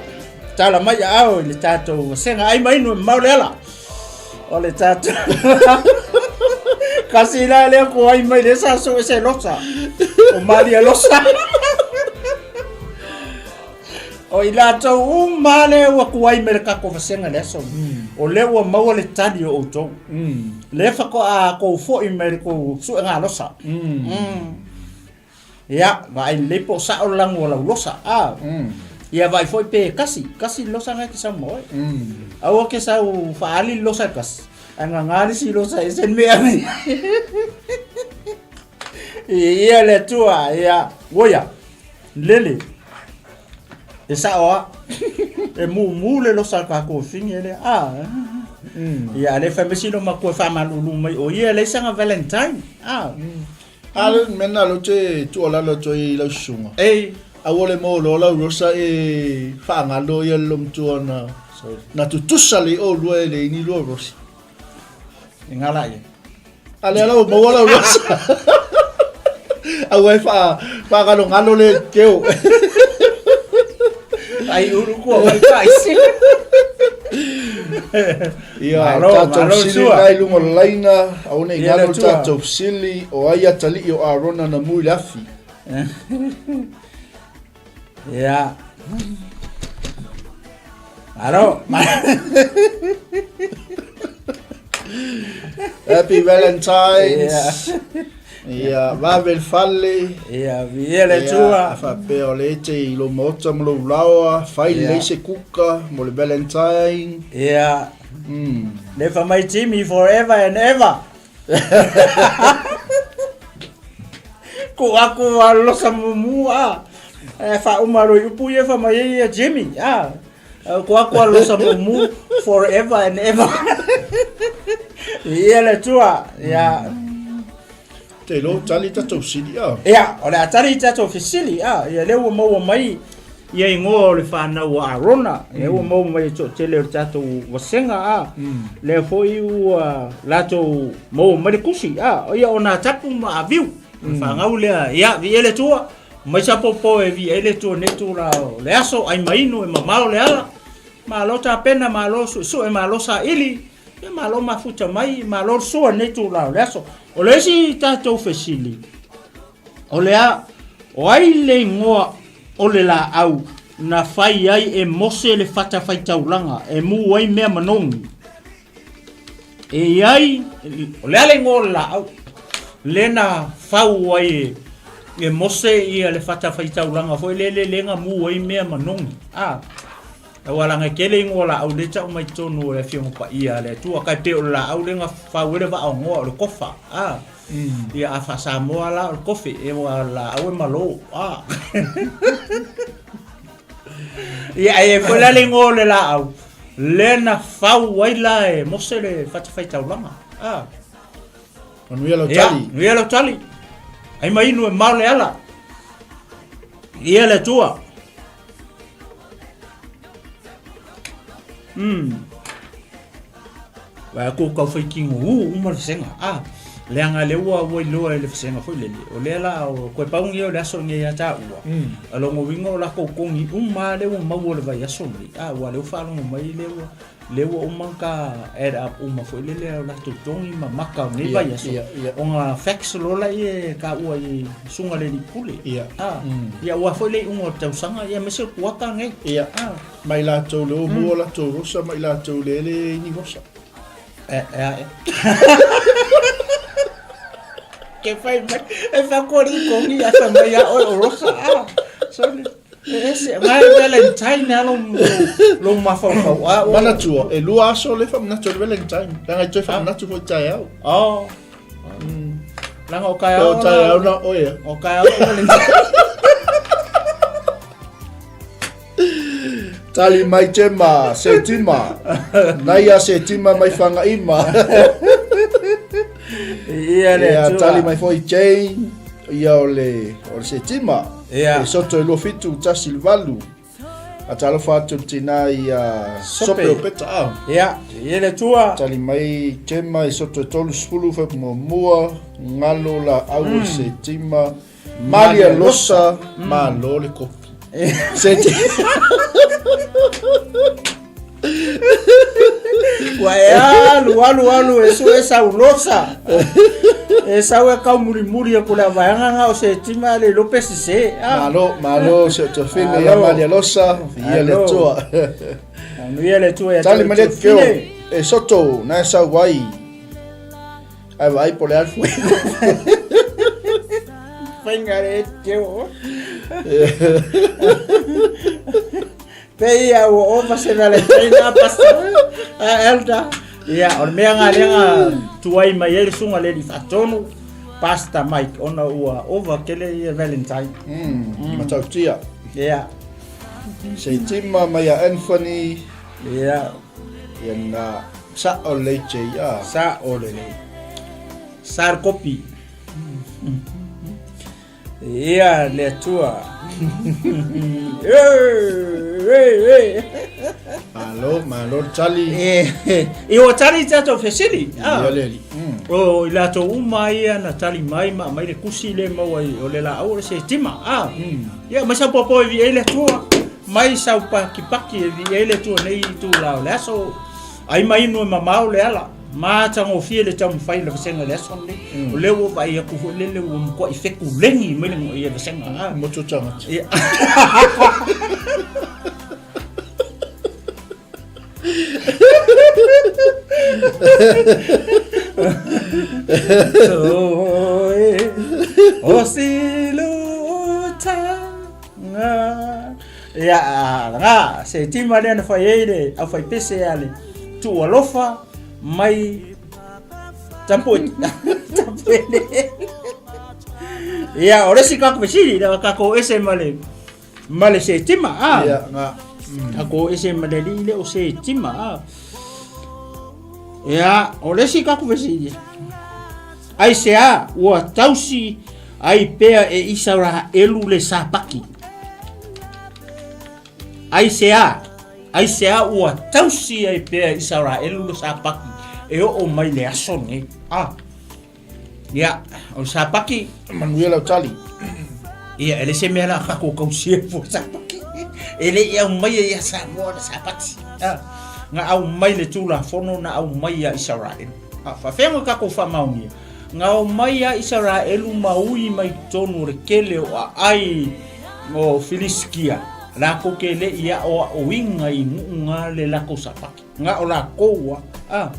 tala mai aao i le tatou vasega ai ma inu e mamao le ala. O le tatou kasi la lea ko ai mai le sa so ese losa. O Maria Losa. O i latou uma lea ua kuai mai le tatou vasega le aso. O lea ua maua le tali o outou. Lea faatoa kou foi mai le kou suega losa. Ia, vaai lelei po o sao le lanu o lau losa. A. Ia vaai foi pe kasi, kasi le losa na e te sau ma oe. Aua ke sau faaali le losa e kasi, ae gaga le isi losa e ese le mea ave i ai. Ia le Atua, ia, ua ia, lele, e sao a, e mumu le losa a tatou fine lea, a, ia, a le fai mai sina matua e faamalulu mai, o ia e leai sana Valentine, a. A le mea lena lea ou te tuualalo atu ai i lau susuga. Ei. Aua le maua loa lau rosa e faagalo ia le lomatua na na tutusa lelei oulua e leai ni lua rosa. E gala ia. A lea la ua maua lau rosa. Aua e faagalogalo le keo. Ai uru kua mai faisi. Ia, Malo, tatou malo fesili sua. lena i luga o le laina, aua ne i Ia galo le Atua. tatou fesili, o ai atalii o Arona na mu i le afi? Ia. Malo. Happy Valentine's. Ia, vave le fale. Ia, viia le Atua. Ia, faapea o lea e te i lou maota ma lou laoa, fai lelei se kuka mo le Valentine. Ia. Nefa mai Jimmy forever and ever. Ko aku a losa mumu a. Ae faauma loa i upu ia fai mai ai ia Jimmy, a. Koa koa losa mumu forever and ever. Ia le Atua, ia. Te iloa ua tali tatou fesili a. Ia, o le a tali tatou fesili a. Ia lea ua maua mai ia igoa o le fanau a Arona, ia ua maua mai e toatele o le tatou vasega a. Lea foi ua latou maua mai le tusi a. Ia o Natapu ma Aviu, o le fanau lea. Ia, viia le Atua. Mai sa popo e viia ai le Atua i lenei itula o le aso, ai ma inu e mamao le ala. Malo tapena, malo suesue, malo saili, ia malo mafuta mai, malo le sua i lenei itula o le aso. O le isi tatou fesili, o le a, o ai le igoa o le laau na fai ai e Mose le fatafaitaulaga e mu ai mea manogi? E i ai, o le a le igoa o le laau lea na fau ai e Mose ia le fatafaitaulaga foi lele lea na mu ai mea manogi. A, aua leaga e tele igoa laau lea e tau mai totonu o le Afioga Paia a le Atua, tai pei o le laau lea na fau ai le vaaonoa o le kofa. A, ia a faa-Samoa la o le kofe, e ua laau e malo. A. Ia, e foi la le igoa o le laau, lea na fau ai la e Mose le fatafaitaulaga. Ah. Manuia lau tali. Ia, manuia lau tali. Ai ma inu e mao le ala. Ia le Atua. Vaai atu o tau fai tino u uma le vasega. Ah, leaga lea ua ua iloa e le vasega foi lele. O lea la o koe pau nei o le aso nei ia taua. A lona uiga o latou togi uma lava lea ua maua i le vaiaso nei. Ah, aua lea ua faalogo mai lea ua lea ua uma ona ta add up uma foi lele o latou togi ma maka o nei vaiaso. Ona fax loa lea e taua i susuga i le alii pule. Ah, ia aua foi le iuga o le tausaga ia aemaise o le kuata nei. Ah. Mai latou le o mua latou rosa mai latou le le ni rosa. E, e a e. Ke fai mai, e whakori kongi a whai mai a oe o rosa. Ah, sorry. E ese, ngai Valentine alo lo mafaufau. Ah, o. Manatua, e lua aso le whamanatu o le Valentine. Langa i toe whamanatu foi taeao. Oh. Langa o kai ao. O taeao na oe. O kai ao Valentine. Tali mai Tema, se tima. Naia se tima mai Whangaima. Ia le Ia, Atua. tali mai foi Jane, ia o le, o le se tima. Ia. E soto e 2718. A talofa atu le tina ia Sope. Sope o Peta. Ah. Ia, ia le Atua. Tali mai Tema e soto e 30 fai muamua, ngalo la au o se tima. Malia Losa, malo le kopi. Se te... Ua e alu, alu, alu, e sue sau losa. E sau e kau mulimuli e kule vaega nga o se tima le lope sise. Ah. Malo, malo, se o tofine ia Malia Losa, ia le Atua. Manuia le Atua ia Tali malia te keo, e soto, na e sau ai. Ai vaai po le a le fuego. Faiga le teo. Pe ia ua ova se Valentine pastor. A elder. Ia, o le mea nga lea nga tuai mai ai le susuga le alii faatonu, Pastor Mike, ona ua ova tele ia Valentine. Matautia. Ia. Se tima mai a Anthony. Ia. Ia na sa'o lelei JR. Sa'o lelei. Sa le kopi. Ia le Atua. Malo, malo le tali. E ua tali tatou fesili. Ia le alii. O i latou uma ia na tali mai ma aumai le tusi le maua i o le laau o le setima. Ia mai sau popo e viia ai le Atua. Mai sau pakipaki e viia ai le Atua nei itula o le aso. Ai ma inu e mamao le ala. Matagofie le taumafai o le vasega i le aso lenei. O lea ua vaai atu foi lele ua matuai fekulegi mai le ia vasega. Ah. Motu tagata. Ia. Toe o siluta Ia, nga, se tima lea na fai ai le aufaipese a le Tuualofa mai Tampoi. Tampele. Ia, o le isi kakou fesili, lea ua takou ese ma le. Ma le setima a. Ia, ga. Tatou ese ma le alii le o setima a. Ia, o le isi tatou fesili, aisea ua tausi ai pea e Isaraelu le Sapati? Aisea, aisea ua tausi ai pea e Isaraelu le Sapati e oo mai le aso lenei? A. Ia, o le Sapati. Manuia lau tali. Ia, e le se mea la tatou tausia fua Sapati. E le i aumaia ia Samoa le Sapati. Ah, na aumai le Tulafono na aumai ia Isaraelu. Ah, faafefea ona tatou faamaonia? Na aumai ia Isaraelu ma ui mai totonu o le kele o aai o Filisitia, latou te le i aoaoina i nu'u le latou Sapati. Na o lakou a, a,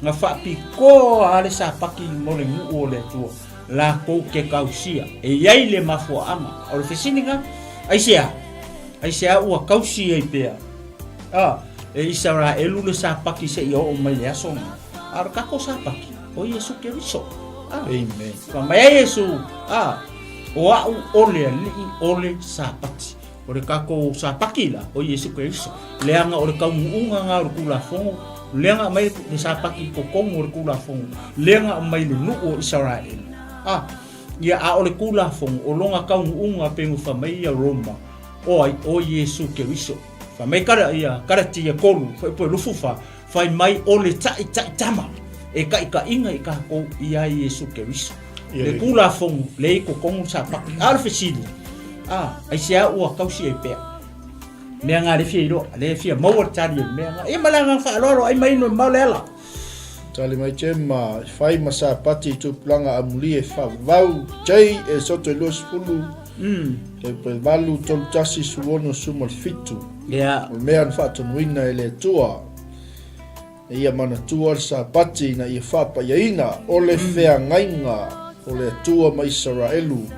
na faapitoa a le Sapati mo le nu'u o le Atua, lakou te tausia. E i ai le mafuaaga. O le fesiliga, aisea? Aisea ua tausi ai pea, a, e Isaraelu le Sapati seia oo mai le aso lenei? A o le tatou Sapati, o Iesu Keriso. A, Amen. Fai mai ai Iesu, a, o a'u o le Alii o le Sapati. O le tatou Sapati la, o Iesu Keriso. Leaga o le taunuuga na o le Tulafono, lea na aumai le Sapati i totonu o le Tulafono, lea na aumai le nuu o Isaraelu. A, ia, a o le Tulafono, o lona taunuuga pei ona fai mai ia Roma, o ai? O Iesu Keriso. Fai mai kala, ia, Kalatia 3, fuaipua 24, fai mai o le taʻitaʻi tama e taʻitaʻiga i takou ia Iesu Keriso. Le Tulafono, lea i totonu le Sapati. A o le fesili, a, aisea ua tausi ai pea? Mea nga le fia iloa, le fia maua le tali o le mea nga. Ia ma le agaga faaaloalo, ai mai inu e mamao le ala. Tali mai Jem, e fai ma Sapati i tupulaga amuli e faavavau J e soto i 20 e pe 8 3 1 16 7. Ia. O le mea na faatonuina e le Atua e ia manatua le Sapati ina ia faapaiaina o le feagaiga o le Atua ma Isaraelu,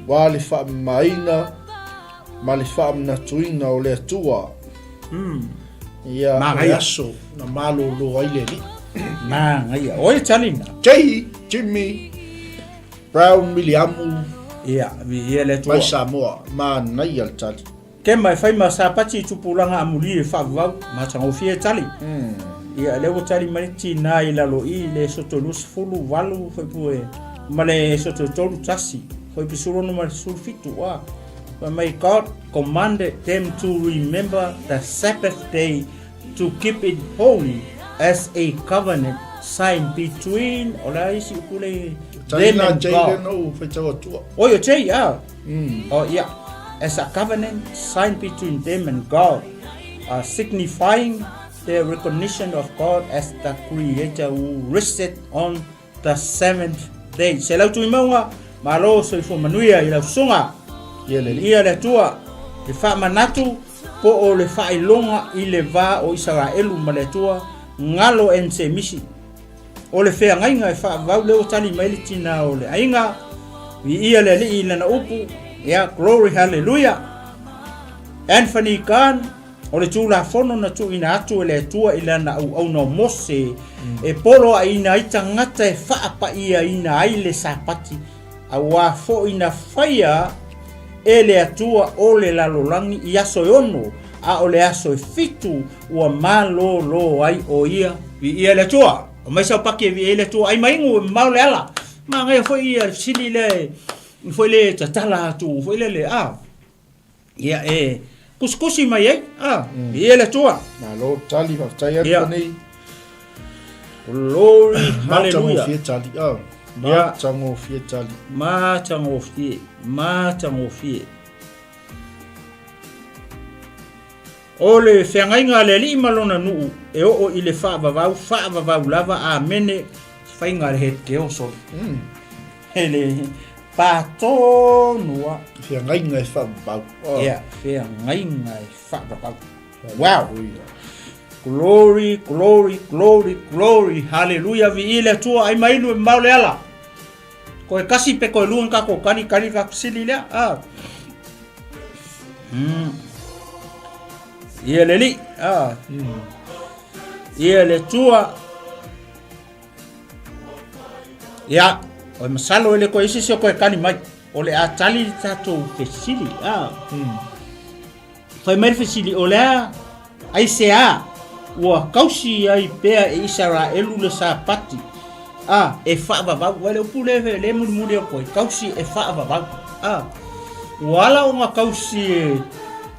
ua le faamamaina ma le faamanatuina o le Atua. Ia, o le aso na malolo ai le Alii. Manaia. Oi tali na. Jay, Jimmy, Brown, Miliamu. Ia, viia le Atua. Mai Samoa, manaia le tali. Ke mai fai ma Sapati i tupulaga amuli e faavavau, matagofie tali. Ia, lea ua tali mai le tina i lalo i le soto 20, 8, fuaipua e, ma le soto 3, 1, fuaipu 16 ma le 17, ua. Fai mai God commanded them to remember the Sabbath day to keep it holy as a covenant sign between, o le a isi upu le, them and God. Oi, o Jay, ah. Oh, yeah. As a covenant sign between them and God, signifying their recognition of God as the creator who rested on the seventh day. Se lau tuimauga, malo soifua manuia i lau susuga. Ia le Alii. Ia le Atua, le faamanatu po o le faailoga i le va o Isaraelu ma le Atua, galo and misi. O le feagaiga e faavavau lea ua tali mai le tina o le aiga, viia le Alii i lana upu, ia glory hallelujah. Anthony Gunn, O le Tulafono na tuuina atu e le Atua i lana auauna o Mose, e poloaiina ai tagata e faapaiaina ai le Sapati, auā foi na faia e le Atua o le lalolagi i aso e ono, a o le aso e fitu ua malōlō ai ʻo ia. Viia le Atua! Aumai sau paki e viia ai le Atua, ai maigu e mamao le ala. Manaia foi ia le fesili lea e foi le tatala atu foi lele, a. Ia e kusikusi mai ai, a, viia le Atua. Malo tali, faafetai Anthony. Glory, hallelujah. Matagofie tali, oh. Matagofie tali. Matagofie, matagofie. O le feagaiga a le Alii ma lona nuu e oo i le faavavau, faavavau lava, amene, faiga a le hetkeo soli. E le patonu a. Feagaiga e faavavau. Oh. Ia, feagaiga e faavavau. Wow. Glory, glory, glory, glory. Hallelujah. Viia le Atua ai mai inu e mamao le ala. Koe kasi pe koe lua ka ko kali kali ka sili lea. Ah. Ia le li. Ah. Ia le Atua. Ia, o masalo e le koe isi se o koe kali mai. O le a tali le tatou fesili. Ah. Fai mai le fesili, o le a, aisea ua kausi ai pea e Isaraelu le Sapati, a, e faavavau? Ua le upu lea e mulimuli atu ai, kausi e faavavau. A, ua ala ona kausi e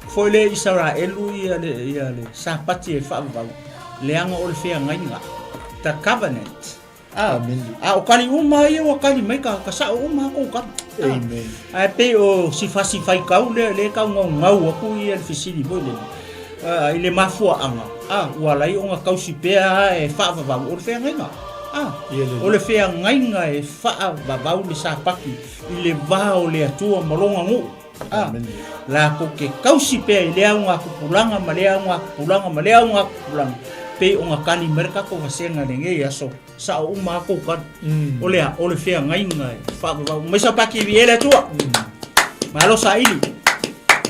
foi le Isaraelu ia le, ia le Sapati e faavavau, leaga o le feagaiga, the covenant. A, a o kali uma ia ua kali mai ka, ka sao uma kou kali. Amen. Ae pei o si fasi faikau lea le kau ngau ngau aku ia le fesili foi lele. A, i le mafuaanga, a, ua lai ona kausi pea e faavavau o le feagaiga. A, o le feagaiga e faavavau le Sapati i le va o le Atua ma lona nuu. A, latou te tausi pea i lea augatupulaga ma lea augatupulaga ma lea augatupulaga, pei ona kali mai le tatou vasega i lenei aso, sao uma lava tou kali. O le a? O le feagaiga e faavavau mai Sapati viia le Atua. Malo saili.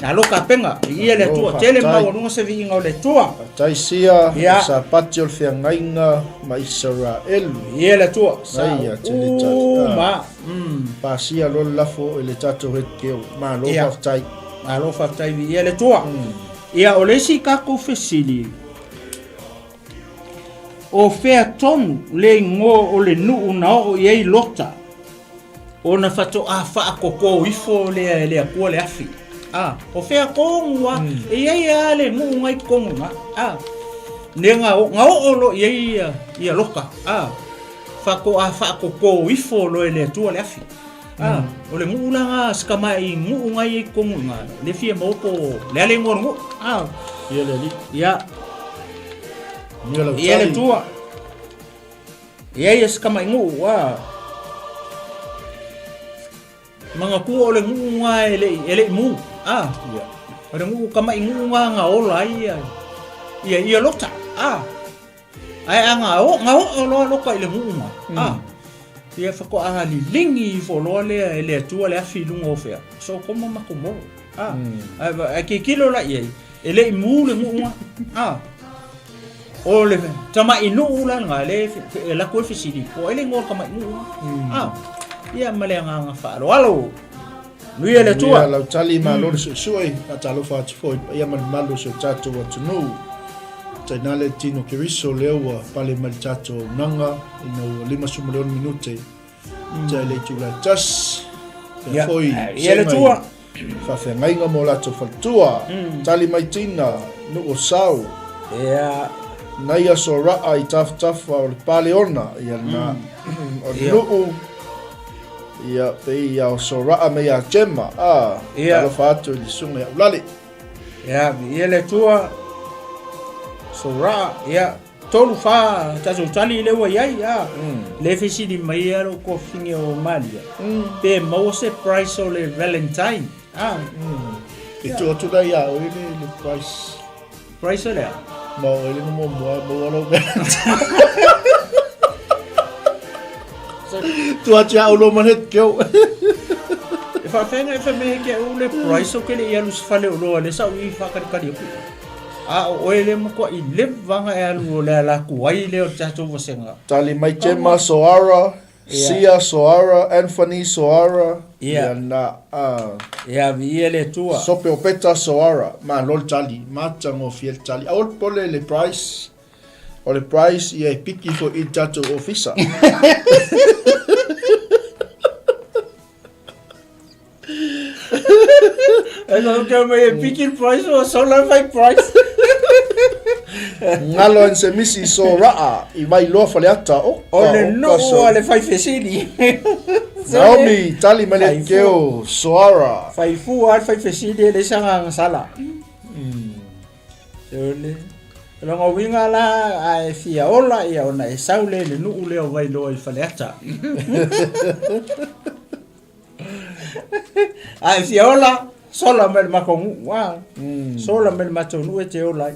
Malo tapena, viia le Atua. Tele maualuga se viiga o le Atua. Faafetai sia, o Sapati o le feagaiga ma Isaraelu. Viia le Atua. Sao uma. Pasia loa le lafo i le tatou head girl. Malo Ia. faafetai. Malo faafetai viia le Atua. Ia o le isi tatou fesili, o fea tonu le igoa o le nuu na oo i ai Lota ona faatoa faakoko ifo lea e le Atua le afi? A, o fea tonu a? E i ai lava le nuu na i totonu i ina. A, lea na oo loa i ai ia, ia Lota. A, Faatoa faakoko ifo loa e le Atua le afi. A, o le nuu la na si tamai nuu na i ai totonu i ina, le fia maua po o le a le igoa o le nuu. A, Ia le alii. ia, Ia lau ia le tali. Atua. E ai si tamai nuu, a. Manatua o le nuu na e le i mu. A, Ia. o le nuu tamai nuu na na ola ai ia, ia, ia Lota. A, Ae a ga oo, ga oo loa Lota i le nuu ma, a, ia faatoa liligi ifo loa lea e le Atua le afi i luga o fea, Sotoma ma Komoro. A, ae, ae tilotilo la i ai, e le i mu le nuu ga, a, o le tamai nuu la lena, le e alu atu ai fesili, po o ai le igoa o le tamai nuu ga. A, ia ma le agaga faaaloalo. Manuia le Atua. Manuia lau tali, malo le suesue, faatalofa atu foi i le paia ma le mamalu o si o tatou atunuu. Tainane le tino Keriso lea ua pale mai le tatou auaunaga ina ua 56 minute tea le itula e tasi. Pea foi Ia le Atua. Faafeagaiga mo latou faletua. Tali mai Tina, nuu o Sau. Ia. Nai aso raa i tafatafa o le Paleona, ia lena. O le nuu. Ia, pei ia o Soraa me ia Jema, a, Ia. talofa atu i le susuga ia Ulale. Ia, viia le Atua, Soraa, ia, tolu fa tatou tali lea ua i ai, a, le fesili mai a lou tuafafine o Malia, pe maua se price o le Valentine, a. E tuu atu la ia oe le price. Price o le a? Ma oe le muamua maua lou Valentine. Tuu atu ia au ma le keo. E faafeaga e fai ke au le price o ke le i alu se fale o loa le sa i whakalikali aku. A o oe le matua i leva nga e alu o le ala ku ai le o tatou vasenga. Tali mai Gemma Soara Sia Soara, Anthony Soara, Ia. ia na a Ia viia le Atua. Sope Opeta Soara, malo le tali, matagofie le tali. Aua le popole le price, o le price ia e piki foi i le tatou ofisa. E no ke mai e piki price o solar fai price. Ngalo en se misi so raa i mai loa faleata o O le nuu a le fai fesili. Naomi tali mai le keo Soara. Fai fua le fai fesili e le sanga sala. Le lona uiga la a e fia ola ia ona e sau le le nuu lea o Vailoa i Faleata. A e fia ola, sola mai le matou nuu, a. Sola mai le matou nuu e te ola ai.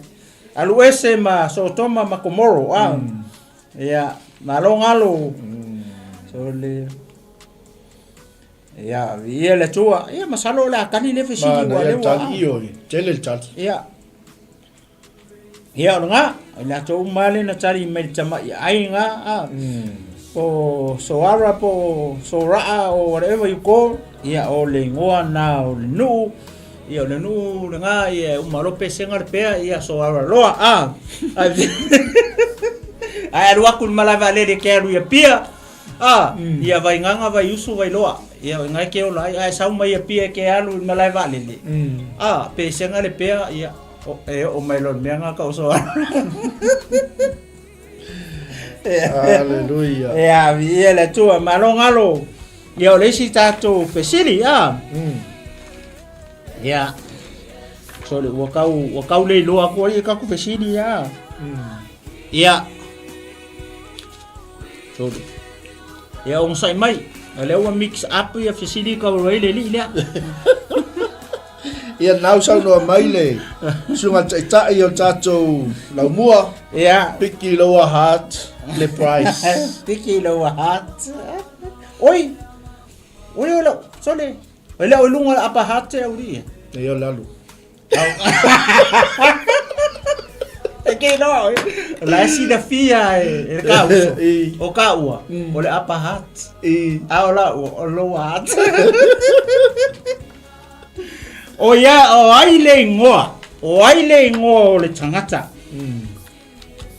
Alu ese ma Sotoma ma Komoro, a. Ia, malo galo. Sole. Ia, viia le Atua. Ia, masalo o le a tali lea fesili Mana ua ia lea ua. tali io, tele le tali. Ia. Ia, o lena, o i latou uma lava lea na tali mai le tamai aiga, a, po o Soara po o Soraa or whatever you call, ia, o le igoa lena o le nuu, Ia o le nuu lena ia e uma loa pesega le pea ia so alu loa a. Ae alu atu i le malae vaalele e te alu i Apia a ia Vaigaga Vaiusu Vailoa ia o ina e te ola ai ae sau mai Apia e te alu i le malae vaalele a pesega le pea ia e oo mai loa i le mea lena tau so alu. Aleluia. Ia, viia le Atua, malo galo. Ia, o le isi tatou fesili, a. Ia. Sorry, ua tau, ua tau le iloa atu ai tatou fesili, a. Ia. Sorry. Ia, onosai mai. O lea ua mix up ia fesili tau ai le alii lea. Ia nau saunoa mai le susuga taitai o tatou laumua. Ia. Piki lower heart le price. Piki lower heart. Oi. Oi o lau, sole. Oi le oi lunga upper heart te au ri. E o lalu. E ke no. La si da fia e ka uso. O ka ua. O le upper heart. I. A o la o lower heart. O ia, o ai le ingoa, o ai le ingoa o le tagata.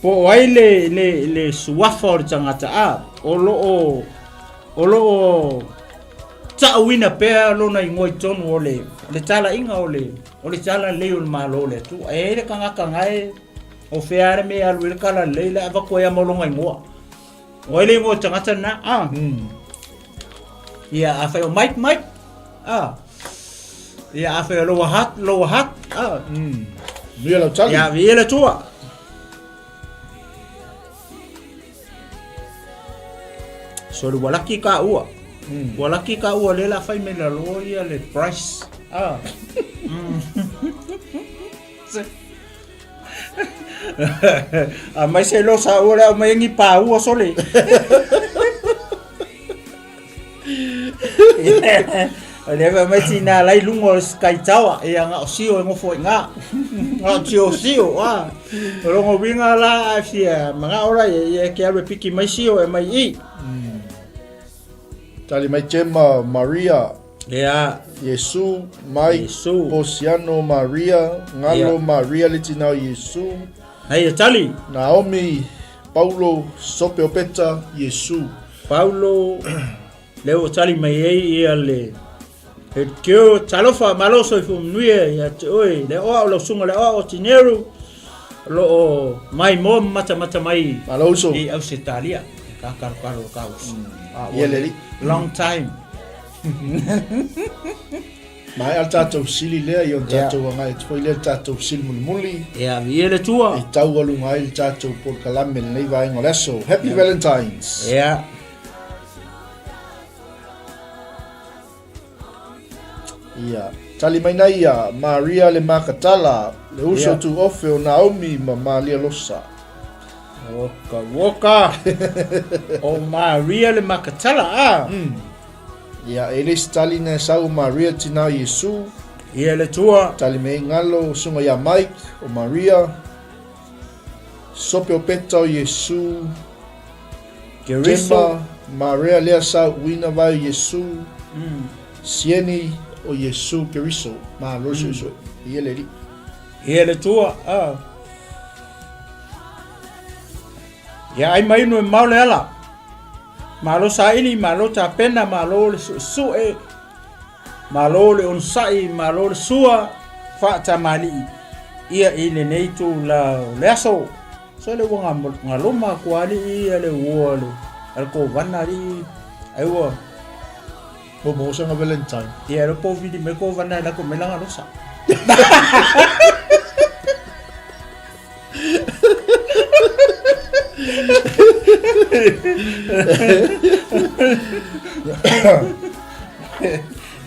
Po o ai le, le, le suafa o le tagata, a, o lo o, o lo o ta'uina pea lona ingoa i totonu o le, le talaiga o le, o le talalelei o le Malo o le Atua. E i ai le tagata na e, o fea le mea e alu ai le talalelei, la e avatu ai lava ma lona ingoa. O ai le ingoa o le tagata lena, a. Ia, afai o Mike, Mike, a. Ia, afai o Lower Hutt, Lower Hutt, a. Mia lau tali. Ia, viia le Atua. Sorry, ua laki ka ua. Ua laki ka ua lea la fai mai lalo ia le price. Ah. A mai se lo sa ua le au mai ngi pa ua sole. O lea fa mai tina lai lunga o Sky Tower ia nga o sio e ngofo i nga. Nga o tio sio a. O longo winga la a fia manga ora ia ia ke alu e piki mai sio e mai i. Tali mai Gemma Maria. Ia. Iesu, Mike, Iesu. Posiano, Maria, Ngalo, Ia. Maria le tina o Iesu, Hei e tali. Naomi, Paulo, Sope Opeta, Iesu. Paulo, lea ua tali mai ai ia le he keo talofa malo soifua manuia ia te oe le oa o lau susuga le oa o Tineru o lo o mai moa ma matamata mai Malo uso. i Ausetalia ka kalokalo o ka uso. Ah, Ia le alii. Long time. Maea le tatou sili lea i ona tatou agai atu foi lea le tatou sili mulimuli. Ia, viia le Atua. E taualuga ai le tatou polokalame i lenei vaega o le aso. Happy Valentine's! Ia. Ia. Tali mai nei ia Maria le Makatala, le uso tu ofe o Naomi ma Malia Losa. Woka woka. O Maria le Makatala a. Ia, e le isi tali na e sau o Maria tina o Iesu. Ia le Atua. Tali mai ngalo o susuga ia Mike o Maria. Sope o Peta o Iesu. Keriso. Gemma, Maria lea sau uina vai o Iesu. Sieni o Iesu Keriso. Malo suesue. Ia le alii. Ia le Atua. A. Ia ai mai inu e mamao le ala. Malo saili, malo tapena, malo le suesue, malo le onosai, malo le sua, faatamalii ia i lenei itula o le aso. So le ua galoma atu alii ia le uo a le a le kovana alii ai ua Mo mo sanga Valentine. Ia le po vili mai kovana e lako mai langa losa.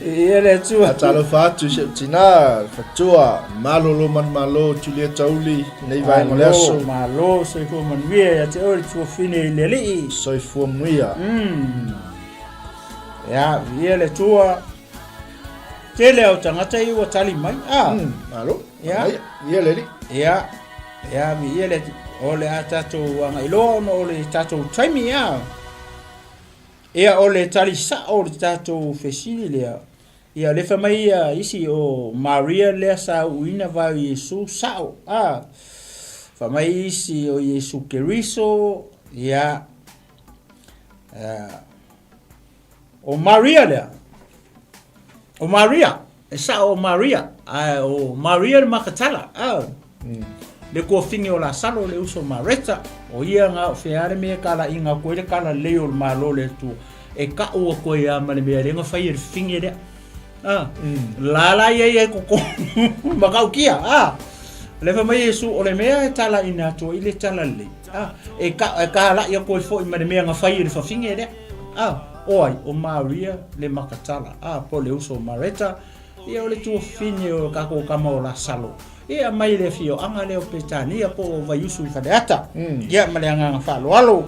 Ia le Atua. Talofa atu i si ou tina, fatua, malolo manumalo, Julia Tauli, nei vaega o le aso. Malo, soifua manuia ia te oe le tuafine i le alii. Soifua manuia. Ia, viia le Atua. Tele au tagata ia ua tali mai. Ah. Malo. Ia. Ia le alii. Ia. Ia, viia le o le a tatou agai loa ona o le tatou taimi ia. Ia o le tali sa'o o le tatou fesili lea. Ia, o lea fai mai ia isi o Maria lea sa uuina vae o Iesu, sao, a. Fai mai isi o Iesu Keriso, ia. O Maria lea, o Maria, e sao o Maria, ae o Maria le Makatala, a. Le tuafine o Lasalo, le uso o Mareta, o ia na o fea le mea e talaiga atu ai le talalelei o le Malo o le Atua, e tau atu ai lava ma le mea lea na fai e le fafine lea. A, la la ia ia i totonu matautia, a. O lea fai mai Iesu, o le mea e talaiina atu ai le talalelei, a, e, ta, e talai atu ai foi ma le mea na fai e le fafine lea. A, o ai? O Maria le Makatala, a, po o le uso o Mareta, Ia o le tuafafine o tatou tama o Lasalo, ia mai le afioaga lea o Petania po o Vaiusu i Faleata. Ia ma le agaga faaaloalo.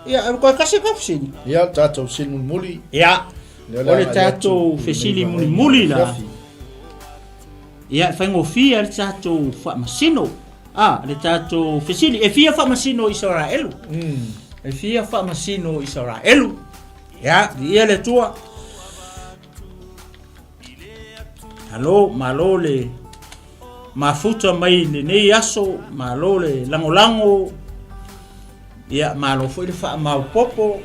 Ia e toe tasi tou fesili. Ia le tatou fesili mulimuli. Ia o le tatou fesili mulimuli la. Ia e faigofie le tatou faamasino. Ah, le tatou fesili e fia faamasino o Isaraelu. E fia faamasino o Isaraelu. Ia, viia le Atua. Malo, malo le mafuta mai lenei aso, malo le lagolago, ia malo foi le faamaopopo,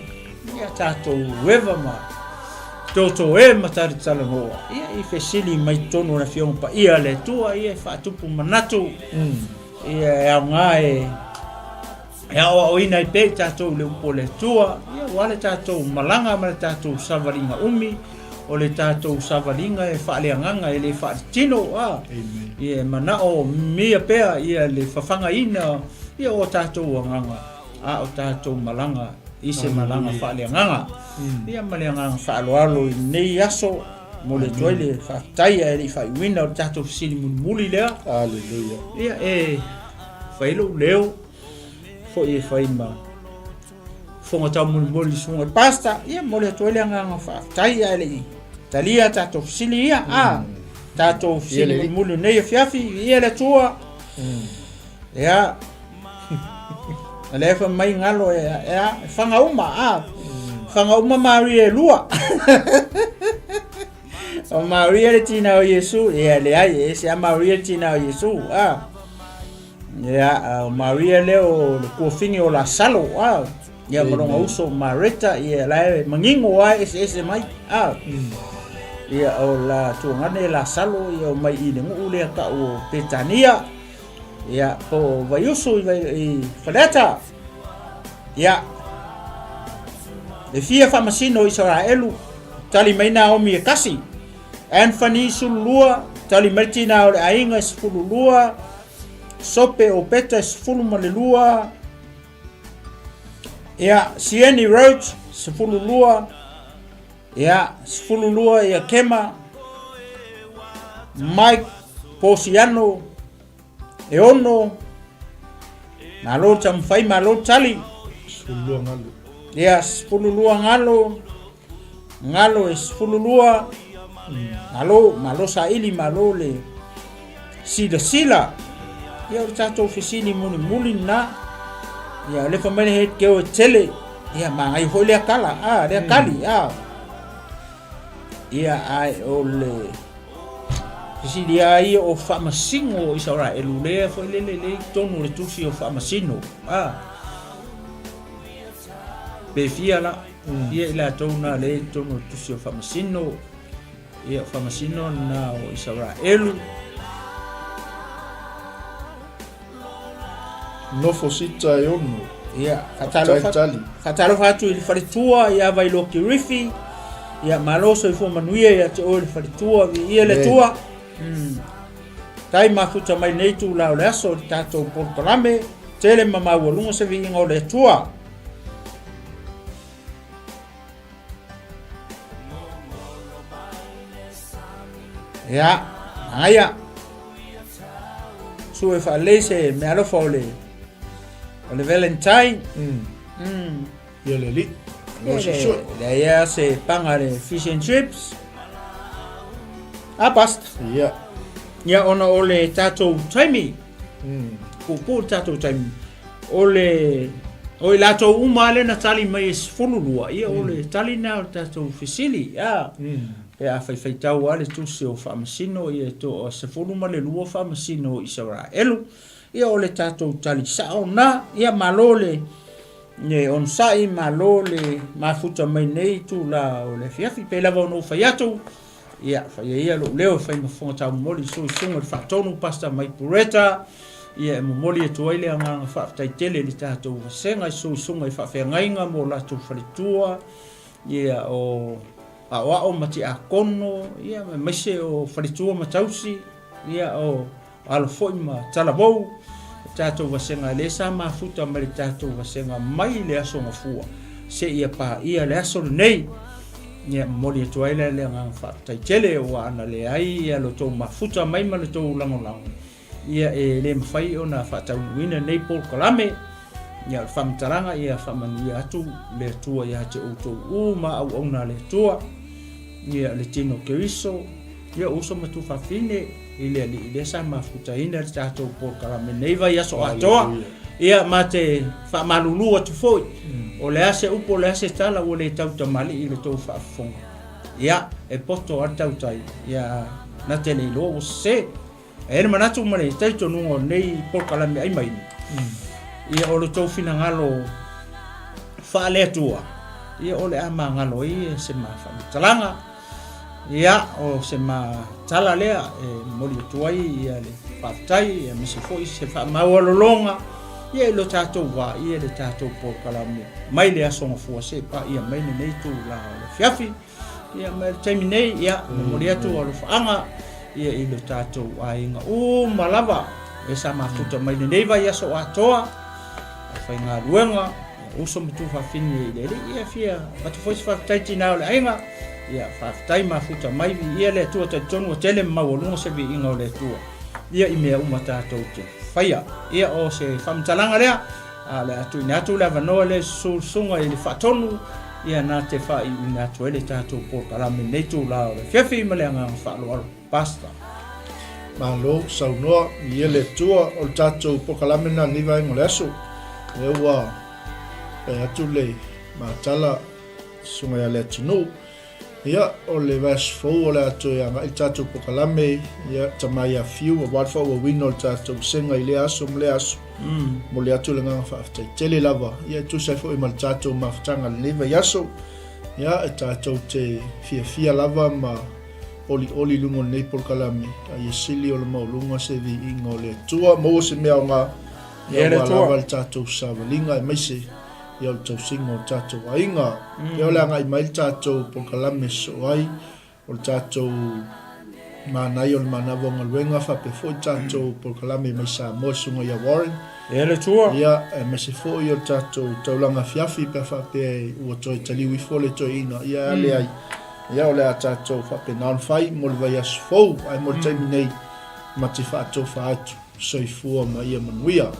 ia tatou eva ma toto e ma talitalanoa, ia i fesili mai totonu o le Afioga Paia a le Atua, ia e faatupu manatu, ia e aoga e E aoaoina ai pea i tatou i le upu o le Atua, ia aua le tatou malaga ma le tatou savaliga umi, o le tatou savaliga e faaleagaga e le faaletino, a. Ia e manao mia pea ia le fafagaina ia o tatou agaga, a o tatou malaga i se malaga faaleagaga. Ia ma le agaga faaaloalo i lenei aso, momoli atu ai le faafetai ae le i faaiuina o le tatou fesili mulimuli lea. Aleluia. Ia e fai lou leo foi e fai ma fofoga taumolimoli i susuga i pasta, ia momoli atu ai le agaga faafetai ae le i talia tatou fesili ia, a tatou fesili mulimuli nei afiafi, viia le Atua. Ia, o lea e fai mai galo e, e, e faga uma, a faga uma Maria e lua. O Maria le tina o Iesu, ia leai, e ese a Maria le tina o Iesu, a. Ia, o Maria lea o le tuafine o Lasalo, a. Ia, ma lona uso o Mareta, ia, la e manino lava e eseese mai, a. Ia, o la tuagane Lasalo, ia, o mai i le nuu lea tau o Petania, ia, po o Vaiusu i, i Faleata. Ia, e fia faamasino o Isaraelu, tali mai Naomi e kasi. Anthony 12, tali mai tina o le aiga e 12, Sope o Peta e 12, ia, Sieni Roach 12, ia, 12 ia Kema, Mike Posiano e 6, malo taumafai, malo tali. 12 galo. Ia, 12 galo. Galo e 12, malo, malo saili, malo le silasila. Ia o le tatou fesili mulimuli lena. Ia o le fai mai le head girl e tele. Ia manaia foi lea tala, a, lea tali, a. Ia ae o le fesili lava ia o faamasino o Isaraelu lea foi lele lea i totonu o le tusi o faamasino, a. Pe fia la. Ia i latou na lea i totonu o le tusi o Faamasino, ia o Faamasino na o Isaraelu. Nofo sita e ono. Ia, faatalofa atu i le faletua ia Vailoa Kirifi. Ia, malo soifua manuia ia te oe le faletua, viia le Atua. Tai mafuta mai nei itula o le aso i le tatou polokalame, tele ma maualuga se viiga o le Atua. Ia, aia. Sue faalelei se meaalofa o le o le Valentine. Ia le alii. Ia le, leai lava se paga le fish and chips. A pasta. Ia. Ia ona o le tatou taimi. Puupuu le tatou taimi. O le o i latou uma lava lea na tali mai e 12, ia o le tali lena o le tatou fesili. Pe a faifaitau lava le tusi o Faamasino, ia e toa 12 Faamasino o Isaraelu. Ia o le tatou tali sao na. Ia malo le le onosai, malo le mafuta mai nei itula o le afiafi. Pei lava ona ou fai atu, ia faia ia lou leo e fai ma fofoga taumomoli i suisuga i le faatonu Pastor Mike Bureta. Ia e momoli atu ai le agaga faafetai tele i le tatou vasega i suisuga i faafeagaiga mo latou faletua, ia o aoao ma tiakono, ia aemaise o faletua ma tausi, ia o alo foi ma talavou, le tatou vasega lea sa mafuta mai le tatou vasega mai le aso Gafua seia paia le aso lenei. Ia momoli atu ai le agaga faafetai tele ua ana leai ia lo tou mafuta mai ma le tou lagolago, ia e le mafai ona faataunuuina nei polokalame. Ia o le faamatalaga ia faamanuia atu le Atua ia te outou uma auauna a le Atua, ia le tino Keriso, ia uso ma tuafafine i le Alii lea sa mafutaina le tatou polokalame nei vaiaso atoa. Ia ma te faamalulu atu foi, o le a se upu o le a se tala ua le tautamalii i le tou faafofoga. Ia e poto lava le tautai, ia na te le iloa ua sese. E i ai le manatu ma le talitonuga o lenei polokalame ai mai, ia o lo outou finagalo faale-Atua, ia o le a magalo ai se ma faamatalaga. Ia, o se ma tala lea e momoli atu ai ia le faafetai, aemaise foi se faamaualaloga ia i lo tatou va ia le tatou polokalame mai le aso Gafua seia paia mai lenei itula o le afiafi. Ia ma le taimi nei, ia, momoli atu alofaaga ia i lo tatou aiga uma lava e sa mafuta mai lenei vaiaso atoa, faigaluega, uso ma tuafafine i le Alii. Ia fia avatu foi se faafetai tinā o le aiga, ia faafetai mafuta mai, viia le Atua, talitonu ua tele ma maualuga se viiga o le Atua ia i mea uma tatou te faia. Ia o se faamatalaga lea. A o le a tuuina atu le avanoa lea i susuga i le faatonu, ia na te faaiuina atu ai le tatou polokalame i lenei itula o le afiafi ma le agaga faaaloalo. Pastor. Malo saunoa i le Atua o le tatou polokalame lena lenei vaega o le aso. Lea ua fai atu le matala susuga ia Leatinuu. Ia, o le vaiaso fou o le a toe agai le tatou polokalame, ia, tama ia Fiu aua le faaauauina o le tatou vasega i lea aso ma lea aso. Momoli atu le agaga faafetai tele lava, ia, e tusa ai foi ma le tatou mafutaga i lenei vaiaso. Ia, e tatou te fiafia lava ma olioli i luga o lenei polokalame, a ia sili o le maualuga se viiga o le Atua. Maua se mea aoga, ia, aua lava le tatou savaliga aemaise ia o le tausiga o tatou aiga. Ia o le agai mai le tatou polokalame sosoo ai, o le tatou manaia o le manava o galuega faapea foi le tatou polokalame mai Samoa susuga ia Warren. Ia le Atua. Ia aemaise foi o le tatou taulaga afiafi pe a faapea ua toe taliu ifo le toeaina, ia a leai. Ia o le a tatou faapena ona fai mo le vaiaso fou, ae mo le taimi nei, ma te faatofa atu. Soifua ma ia manuia.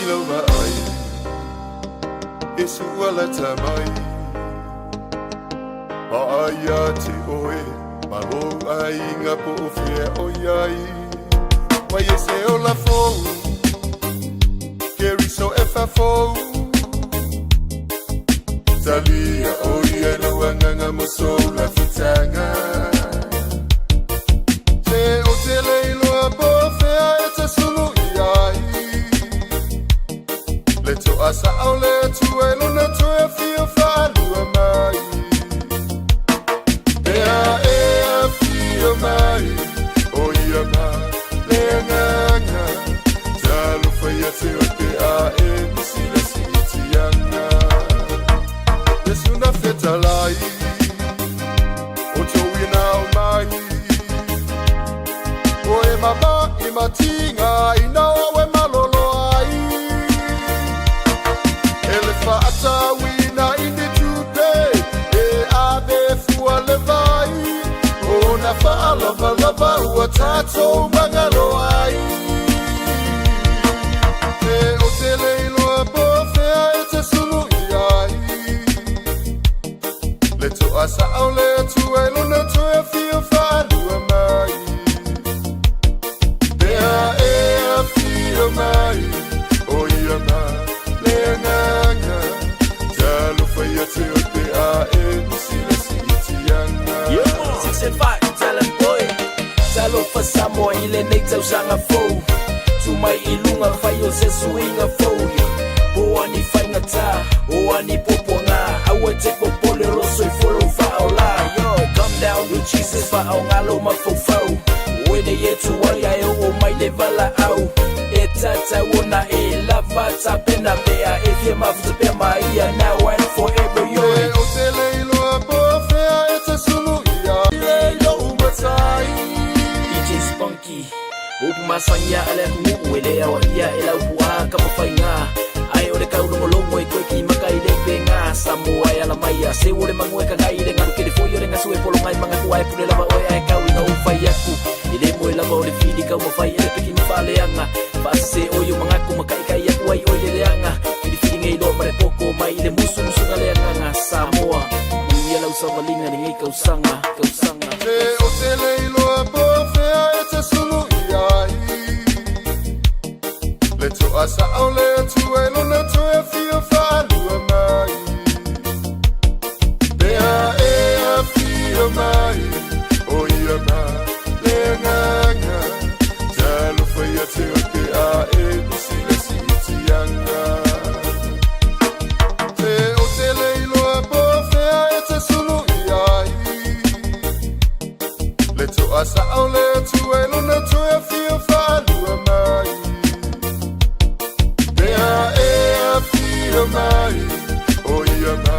I lau vaai E sua lata mai Pa'a ia te oe Ma lou aiga po o fea o i ai Ua i ai se ola fou Keriso e fafou Talia o ia i lou agaga mo sou lafitaga Se ou te le iloa po o fea e te sulu i ai Le to'a sa'o le Atua i lona toe afio faalua mai Pe a e afio mai o ia ma le agaga Talofa ia te oe pe a e misi le siitiaga Iesu na fetalai O tou ina o mai O e mama i matiga ina o e malolo ai E le faatauina i ni tupe e ave fua le vai O na faalofa ua tatou magalo ai E ou te le iloa po o fea e te sulu i ai Le to'a sa'o le Atua i lona toe afio faalua mai Pe a e afio mai o ia ma le agaga Talofa ia te oe pe a e misi le siitiaga 685 Talent Boy Talofa Samoa i lenei tausaga fou Tu mai i luga fai o se suiga fou Po o a ni faigata o a ni puapuaga Aua e te popole o lou soifua lou faaola Yo, come down with Jesus Faaaoga lou mafaufau Oe nei e tu ai ae oo mai le valaau E tatau ona e lava tapena pe a e fia mafuta pea ma ia Now and forever yo E ou te le iloa po o fea e te sulu i ai Le lou matai DJ Spunky Upu masani a le atunuu e le aoaia e Laupua Tamafaiga Ae o le taulogologo e toe kimaka i le upega Samoa e ala mai a seu o le manu e kagai i le galu Kele foi o le gasu e pologa i magatua e pule lava oe ae kau ina ou fai atu I le moe lava o le fili taumafai e le peki ma faaleaga Faasese oe i ou manatu ma kaikai atu ai oe i le leaga Filifili nei loa ma le poto mai i le musumusuga le agaga Samoa Manuia lau savaliga i lenei tausaga tausaga. E ou te le iloa po o fea e te sulu i ai Le to'a sa'o le Atua i lona toe afio faalua mai Pe a e afio mai o ia ma le agaga Talofa ia te oe pe a e misi le siitiaga E ou te le iloa po o fea e te sulu i ai Le to'a sa'o le Atua i lona toe afio faalua mai Pe a e afio mai o ia ma